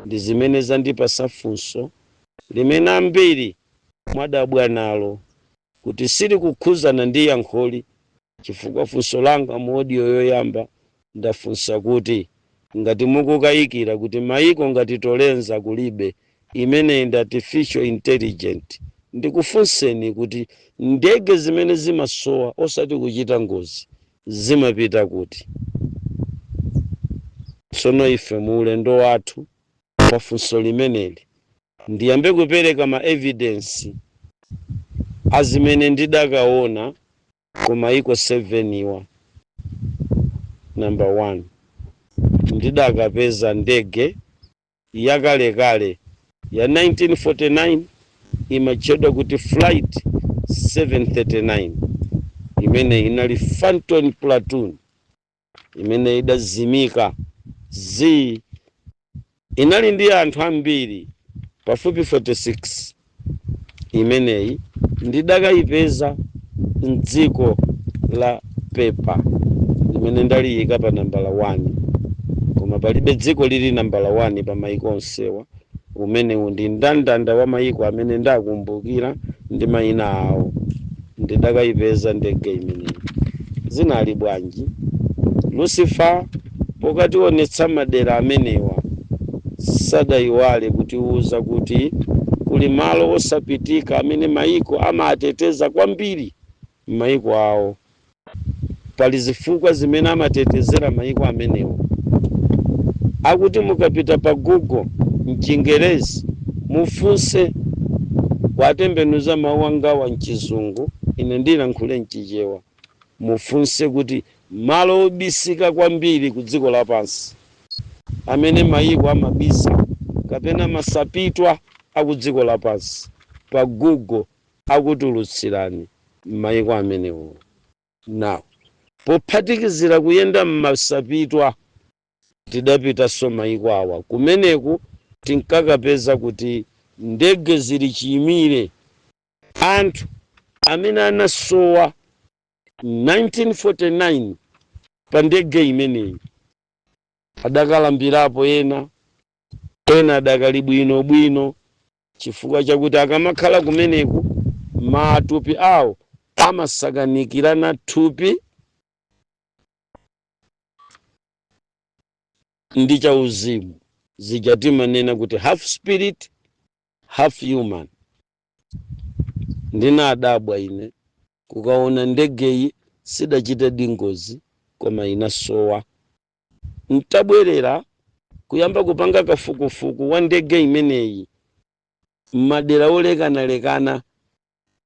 ndi zimene zandipasa funso. limene ambiri mwadabwa nalo kuti silikukhuzana ndi yankholi, chifukwa funso langa mu audio yoyamba ndafunsa kuti ngati mukukayikira kuti mayiko ngati Torenza kulibe, imeneyi ndi artificial intelligent, ndikufunseni kuti ndege zimene zimasowa osati kuchita ngozi zimapita kuti? Tsono ife mu ulendo wathu pa funso limeneli ndiyambe kupereka ma evidence azimene ndidakaona ku mayiko 7 iwa. Number 1, ndidakapeza ndege yakalekale ya 1949, imatchedwa kuti Flight 739, imene inali Phantom Platoon, imene idazimika z inali ndi anthu ambiri pafupi 46. Imeneyi ndidakayipeza mdziko la Pepa, limene ndaliyika pa nambala 1, koma palibe dziko lili nambala 1 pa mayiko onsewa. Umenewu ndi mndandanda wa mayiko amene ndakumbukira ndi mayina awo. Ndidakayipeza ndege imeneyi. Zinali bwanji? Lucifer pokationetsa madera amenewa sadayiwale kutiuza kuti kuli malo osapitika amene mayiko amateteza kwambiri mayiko awo. Pali zifukwa zimene amatetezera mayiko amenewo. Akuti mukapita pa Google mchingerezi, mufunse, watembenuza mawu angawa mchizungu, ine ndilankhule mchichewa, mufunse kuti malo obisika kwambiri ku dziko lapansi amene mayiko amabisa kapena masapitwa aku dziko lapansi, pa Google akutulutsirani mayiko amenewo. Now, pophatikizira kuyenda mmasapitwa, tidapitanso mayiko awa. Kumeneku tinkakapeza kuti ndege zili chiyimire, anthu amene anasowa 1949 pa ndege imeneyi adakalambirapo ena, ena adakali bwinobwino, chifukwa chakuti akamakhala kumeneku matupi awo amasakanikirana thupi ndi chauzimu, zija timanena kuti half spirit, half human. Ndinadabwa ine kukaona ndegeyi sidachite ngozi koma inasowa. Ntabwerera kuyamba kupanga kafukufuku wa ndege imeneyi m'madera olekanalekana,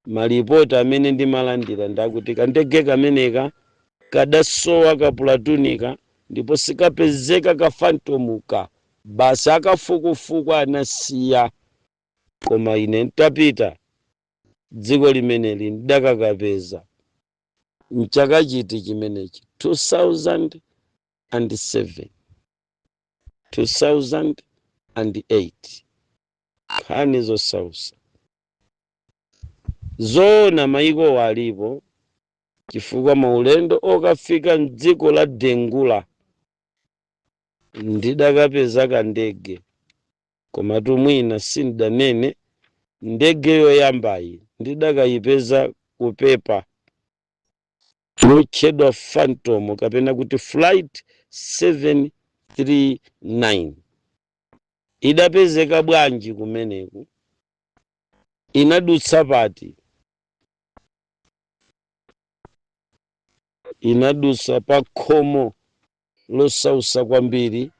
malipoti amene ndimalandira ndakuti kandege kameneka kadasowa, ka platoon-ka, ndipo sikapezeka ka Phantom-ka basi, akafukufuku anasiya. Koma ine ntapita dziko limeneli ndakakapeza mchaka chiti chimenechi? 2007, 2008. Nkhani zosausa zoona, mayiko alipo, chifukwa maulendo okafika mdziko la Dengula ndidakapeza kandege. Komatu mwina sindanene, ndege yoyambayi ndidakayipeza kupepa lotchedwa Phantom kapena kuti Flight 739. Idapezeka bwanji kumeneku? Inadutsa pati? Inadutsa pa khomo losausa kwambiri,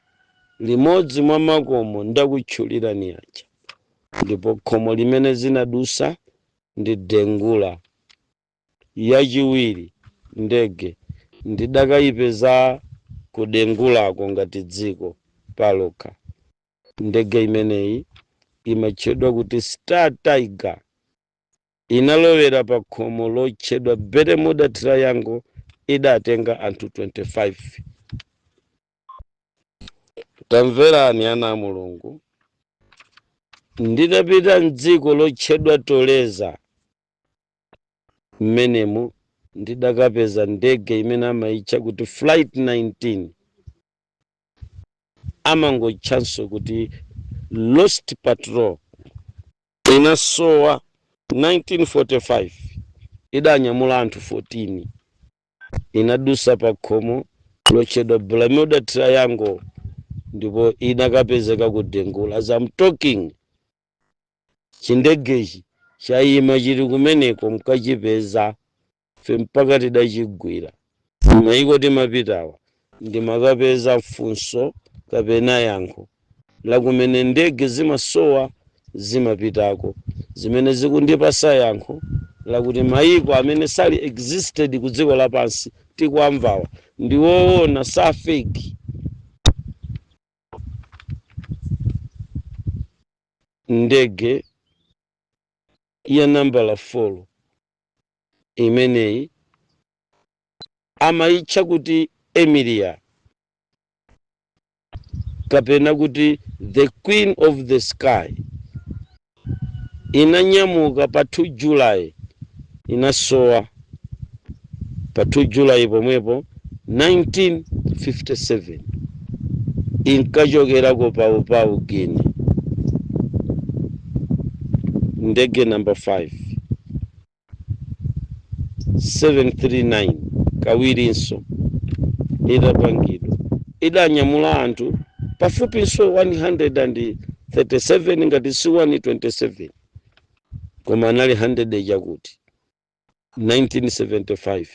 limodzi mwa makomo ndakutchulirani aja, ndipo khomo limene zinadusa ndi Dengula. Yachiwiri ndege ndidakayipeza ku Dengulako ngati dziko palokha. Ndege imeneyi imatchedwa kuti Star Tiger, inalowera pa khomo lotchedwa Bermuda Triangle, idatenga anthu 25. Tamverani ana a Mulungu, nditapita mdziko lotchedwa Toleza, mmenemu ndidakapeza ndege imene amayitcha kuti Flight 19, amangotchanso kuti Lost Patrol. Inasowa 1945, idanyamula anthu 14, inadusa pa khomo lotchedwa Bermuda Triangle ndipo inakapezeka ku Dengula. As I'm talking, chindegechi chayima, chili kumeneko, mkachipeza fe mpaka tidachigwira. Maiko timapitawa ndimakapeza funso kapena yankho lakumene ndege zimasowa zimapitako, zimene zikundipasa yankho lakuti mayiko amene sali existed ku dziko lapansi tikuamvawa ndi woona, sa fake. Ndege ya nambala 4 imeneyi amayitcha kuti Emilia kapena kuti the Queen of the Sky. Inanyamuka pa 2 July, inasowa pa 2 July pomwepo 1957, inkachokera ku Papua New Guinea. Ndege number 5, 739, kawirinso itapangidwa, idanyamula anthu pafupiso 137 ngati si 127, koma anali 100 chakuti. 1975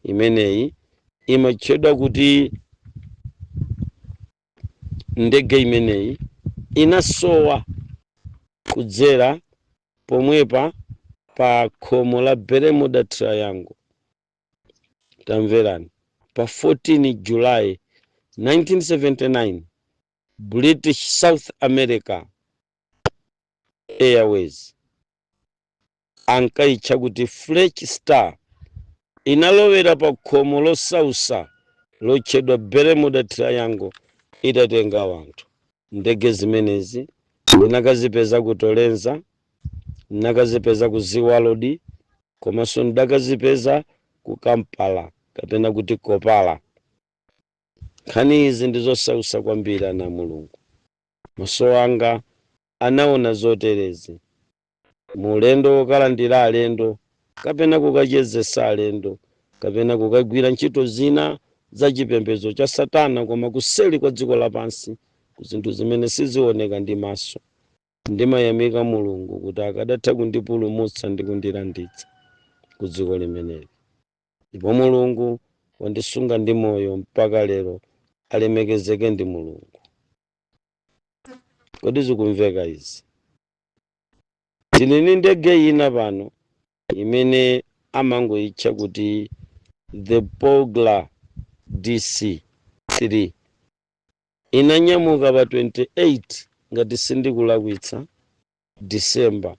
imeneyi imatchedwa kuti ndege imeneyi inasowa kudzera pomwepa pa khomo la Bermuda Triangle. Tamverani, pa 14 July 1979 British South America Airways, ankayitcha kuti French Star, inalowera pa khomo losausa lotchedwa Bermuda Triangle itatenga wanthu. Ndege zimenezi ndinakazipeza ku Torenza, ndinakazipeza ku Zeaworld, komanso ndakazipeza ku Kampala kapena kuti Kopala. Nkhani izi ndi zosausa kwambiri, ana a Mulungu. Maso anga anaona zoterezi mu ulendo wokalandira alendo kapena kukachezesa alendo kapena kukagwira ntchito zina za chipembedzo cha Satana, koma kuseli kwa dziko lapansi, ku zinthu zimene sizioneka ndi maso. Ndimayamika Mulungu kuti akadatha kundipulumutsa ndi kundilanditsa ku dziko limeneli, ndipo Mulungu wandisunga ndi moyo mpaka lero. Alemekezeke ndi Mulungu. Kodi zikumveka izi? Tili ndi ndege ina pano imene amangoyitcha kuti the Pogla DC 3. Inanyamuka pa 28, ngati sindikulakwitsa, December,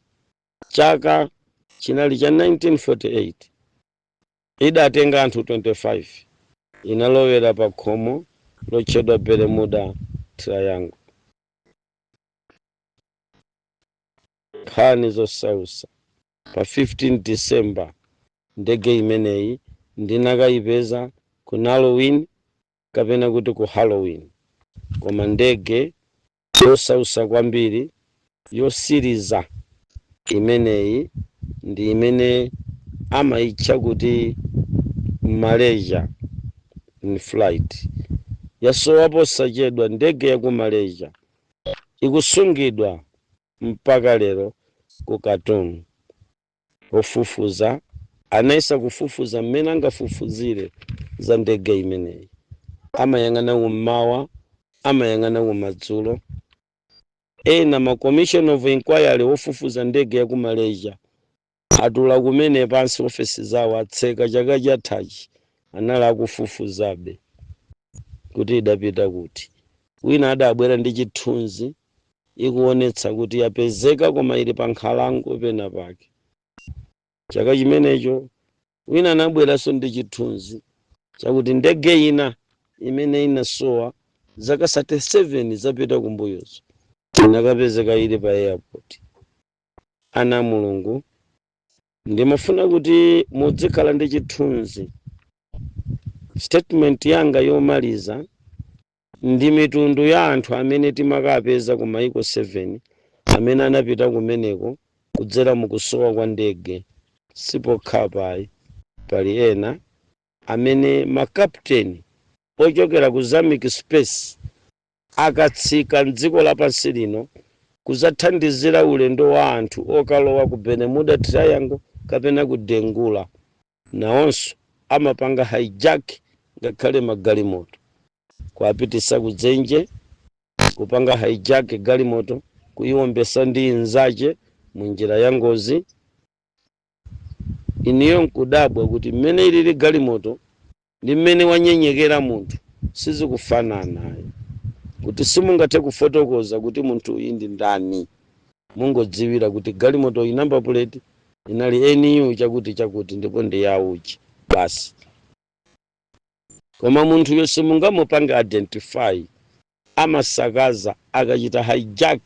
chaka chinali cha 1948. Idatenga anthu 25, inalowera pa khomo lotchedwa Bermuda Triangle. Nkhani zosausa. Pa 15 December ndege imeneyi ndinakayipeza ku Halloween kapena kuti ku Halloween. Koma ndege yosausa kwambiri yosiriza imeneyi ndi imene amayitcha kuti Malaysia in flight. Yasowa posachedwa. Ndege ya ku Malaysia ikusungidwa mpaka lero ku Katong. Ofufuza anayesa kufufuza mmene angafufuzire za ndege imeneyi, amayang'ana kummawa, amayang'ana kumadzulo. Ena ma commission of inquiry wofufuza ndege ya ku Malaysia atula kumene pansi, ofesi zawo atseka. Chaka chathachi anali akufufuzabe kuti idapita kuti. Wina adabwera ndi chithunzi ikuonetsa kuti yapezeka, koma ili pa nkhalango pena pake. Chaka chimenecho wina anabweranso ndi chithunzi chakuti ndege ina imene inasowa zaka 37 zapita kumbuyozo inakapezeka ili pa airport. Ana Mulungu, ndimafuna kuti muzikhala ndi chithunzi. Statement yanga yomaliza ndi mitundu ya anthu amene timakapeza ku maiko 7 amene anapita kumeneko. Kudzera mukusowa kwa ndege. Sipokhapa ayi, pali ena amene makapteni ochokera ku Zamic Space akatsika mdziko lapansi lino kuzathandizira ulendo wa anthu okalowa ku Bermuda Triangle kapena ku Dengula, nawonso amapanga hijack ngakhale magalimoto, kuapitisa kudzenje, kupanga hijack galimoto, kuiwombesa ndi inzache mu njira ya ngozi. Iniyo nkudabwa kuti mmene ilili galimoto ndi mmene wanyenyekera munthu sizikufanana, kuti simungathe kufotokoza kuti munthu uyu ndi ndani. Mungodziwira kuti galimoto iyi number plate inali NU chakuti chakuti, ndipo ndi yauchi basi, koma munthuyo simungamupange identify. Amasakaza akachita hijack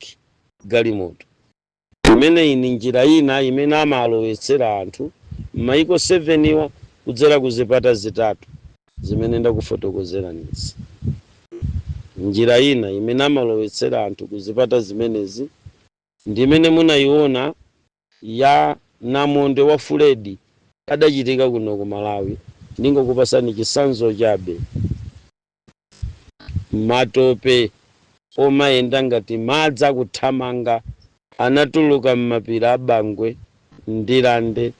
galimoto. Imene ini njira ina imene amalowetsera anthu m'mayiko 7 iwa kudzera ku zipata zitatu zimene ndakufotokozeranizi. Njira ina imene amalowetsera anthu ku zipata zimenezi ndi imene munayiona ya namondwe wa Freddy adachitika kuno ku Malawi. Ndingokupasani chitsanzo chabe. Matope omayenda ngati madzi akuthamanga anatuluka m'mapiri a Bangwe, Ndilande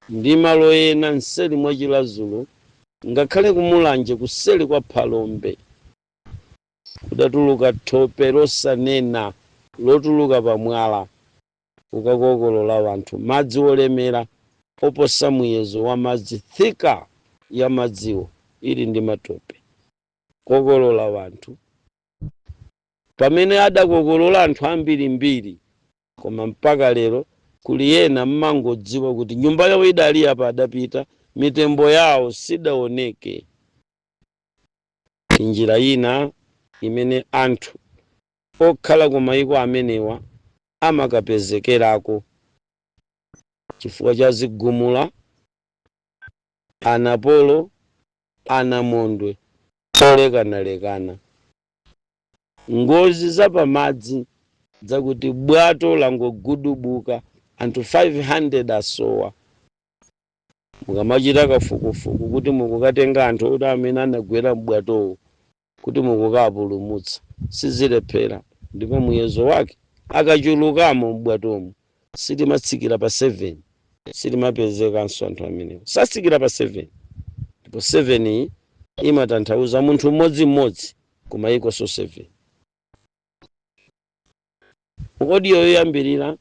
ndi malo ena mseri mwa Chiradzulu, ngakhale kumulanje kuseri kwa Phalombe kudatuluka thope losanena lotuluka pamwala kukakokolola anthu, madzi olemera oposa muyezo wa madzi, thika ya madziwo ili ndi matope, kokolola wanthu. Pamene adakokolola anthu ambirimbiri, koma mpaka lero kuli ena mmangodziwa kuti nyumba yawo idali apa, adapita, mitembo yawo sidaoneke. Njira ina imene anthu okhala ku mayiko amenewa amakapezekerako chifukwa cha zigumula, anapolo, anamondwe olekanalekana, ngozi zapamadzi zakuti bwato langogudubuka, anthu 500 asowa. Mukamachita kafukufuku kuti mukukatenga anthu oti amene anagwera mbwatowo kuti mukukapulumutsa, sizilephera. Ndipo muyezo wake akachulukamo mbwatomo, sitimatsikira pa 7, sitimapezekanso. Anthu amenewo satsikira pa 7, ndipo 7 iyi imatanthauza munthu mmodzimmodzi kumayikonso 7. Audio yoyambirira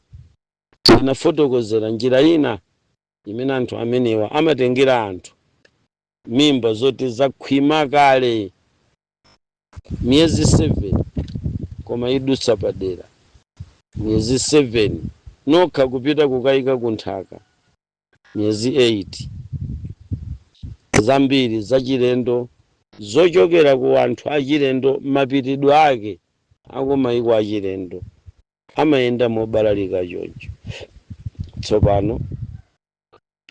ndinafotokozera njira ina imene anthu amenewa amatengera anthu mimba zoti zakhwima kale miyezi 7, koma idutsa padera miyezi 7 nokha kupita kukayika kunthaka miyezi 8. Zambiri zachilendo zochokera ku anthu achilendo, mapitidwe ake akumayiko achilendo amayenda mobalalika choncho. Tsopano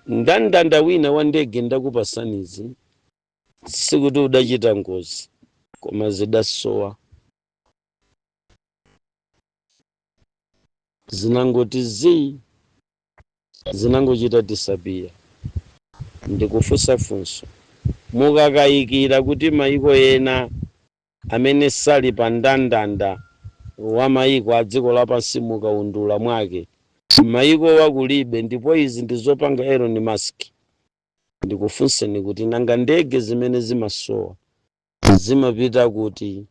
ndandanda wina wa ndege ndakupasanizi, sikuti udachita ngozi, koma zidasowa, zinangoti zii, zinangochita disappear. Ndikufunsa funso: mukakayikira kuti mayiko ena amene sali pa ndandanda wa mayiko a dziko lapansi mukaundula mwake mayiko wakulibe, ndipo izi ndi zopanga Elon Musk, ndikufunseni kuti nanga ndege zimene zimasowa zimapita kuti?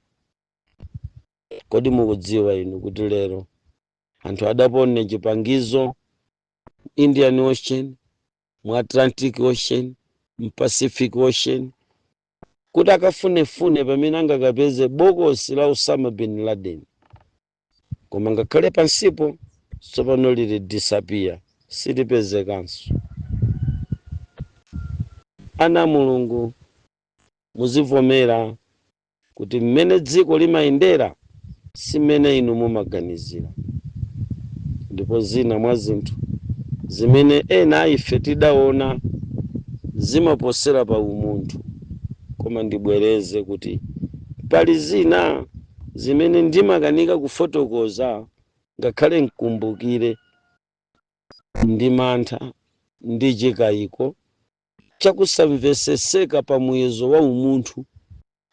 Kodi mukudziwa inu kuti lero anthu adapone chipangizo Indian Ocean, mu Atlantic Ocean, mu Pacific Ocean, kuti akafunefune pamene angakapeze bokosi la Osama bin Laden? Koma ngakhale pansipo tsopano lili disappear, silipezekanso. Ana Mulungu, muzivomera kuti mmene dziko limayendera si mmene inu mumaganizira. Ndipo zina mwa zinthu zimene ena ife tidaona zimaposera pa umunthu. Koma ndibwereze kuti pali zina zimene ndimakanika kufotokoza ngakhale nkumbukire. ndi mantha ndi chikayiko chakusamveseseka pa muyezo wa umunthu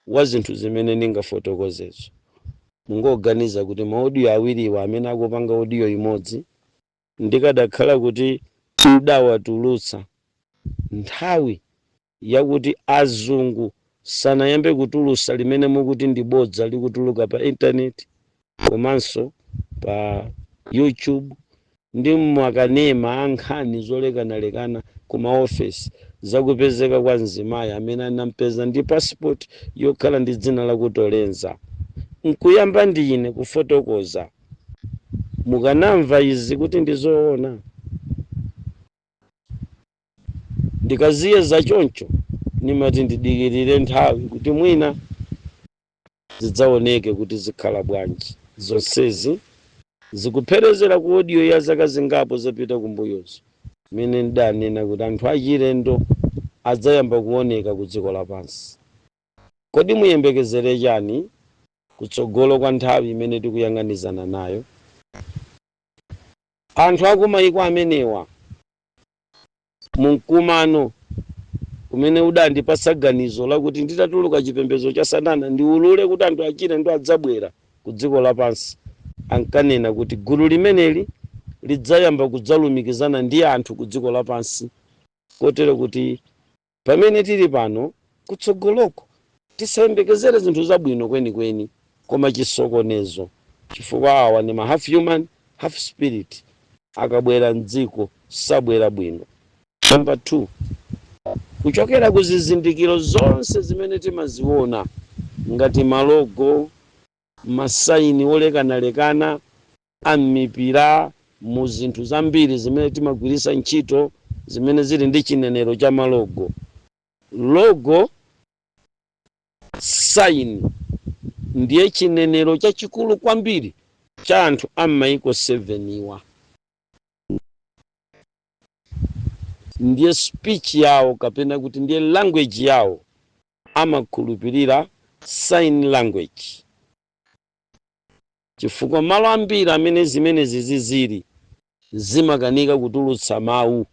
wa zinthu zimene ndingafotokozezo. Mungoganiza kuti ma audio awiriwa amene akupanga audio imodzi, ndikadakhala kuti ndawatulutsa nthawi yakuti azungu sanayambe kutulutsa limene mukuti ndi bodza likutuluka pa intaneti komanso pa YouTube ndi mmakanema a nkhani zolekanalekana ku maofesi, zakupezeka kwa mzimayi amene anampeza ndi passport yokhala ndi dzina lakuti Lorenza, nkuyamba ndine kufotokoza, mukanamva izi kuti ndi zoona? Ndikaziyeza choncho nimati ndidikirire nthawi kuti mwina zidzaoneke kuti zikhala bwanji. Zonsezi zikupherezera ku audio ya zaka zingapo zapita kumbuyozo, imene ndidanena kuti anthu achilendo adzayamba kuoneka ku dziko lapansi. Kodi muyembekezere chani kutsogolo kwa nthawi imene tikuyang'anizana nayo? Anthu akumayiko amenewa, mumkumano umene udandipatsa ganizo lakuti nditatuluka chipembedzo cha Satana ndiulule kuti anthu achilendo adzabwera ku dziko lapansi, ankanena kuti gulu limeneli lidzayamba kudzalumikizana ndi anthu ku dziko lapansi, kotero kuti pamene tili pano, kutsogoloko tisayembekezere zinthu zabwino kwenikweni koma chisokonezo, chifukwa awa ndi ma half human half spirit, akabwera mdziko sabwera bwino. Number 2, kuchokera ku zizindikiro zonse zimene timaziona ngati ma logo, ma sign olekanalekana a m'mipira, mu zinthu zambiri zimene timagwiritsa ntchito zimene zili ndi chinenero cha ma logo, logo, sign ndiye chinenero chachikulu kwambiri cha anthu a m'mayiko 7 iwa. Ndiye speech yawo kapena kuti ndiye language yawo, amakhulupirira sign language, chifukwa malo ambiri amene zimenezi zizili zimakanika kutulutsa mawu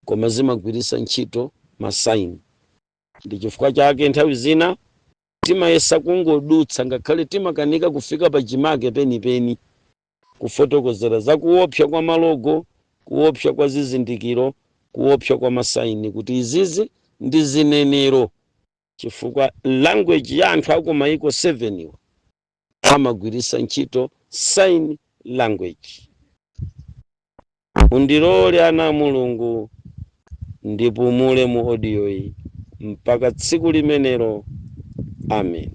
koma zimagwiritsa ntchito ma sign. Ndi chifukwa chake nthawi zina timayesa kungodutsa, ngakhale timakanika kufika pa chimake penipeni kufotokozera za kuopsa kwa ma logo, kuopsa kwa zizindikiro, kuopsa kwa ma sign, kuti izizi ndi zinenero, chifukwa language ya anthu aku maiko 7 iwa amagwiritsa ntchito sign language. Mundilole, ana a Mulungu, ndipumule mu audio iyi mpaka tsiku limenelo. Amen.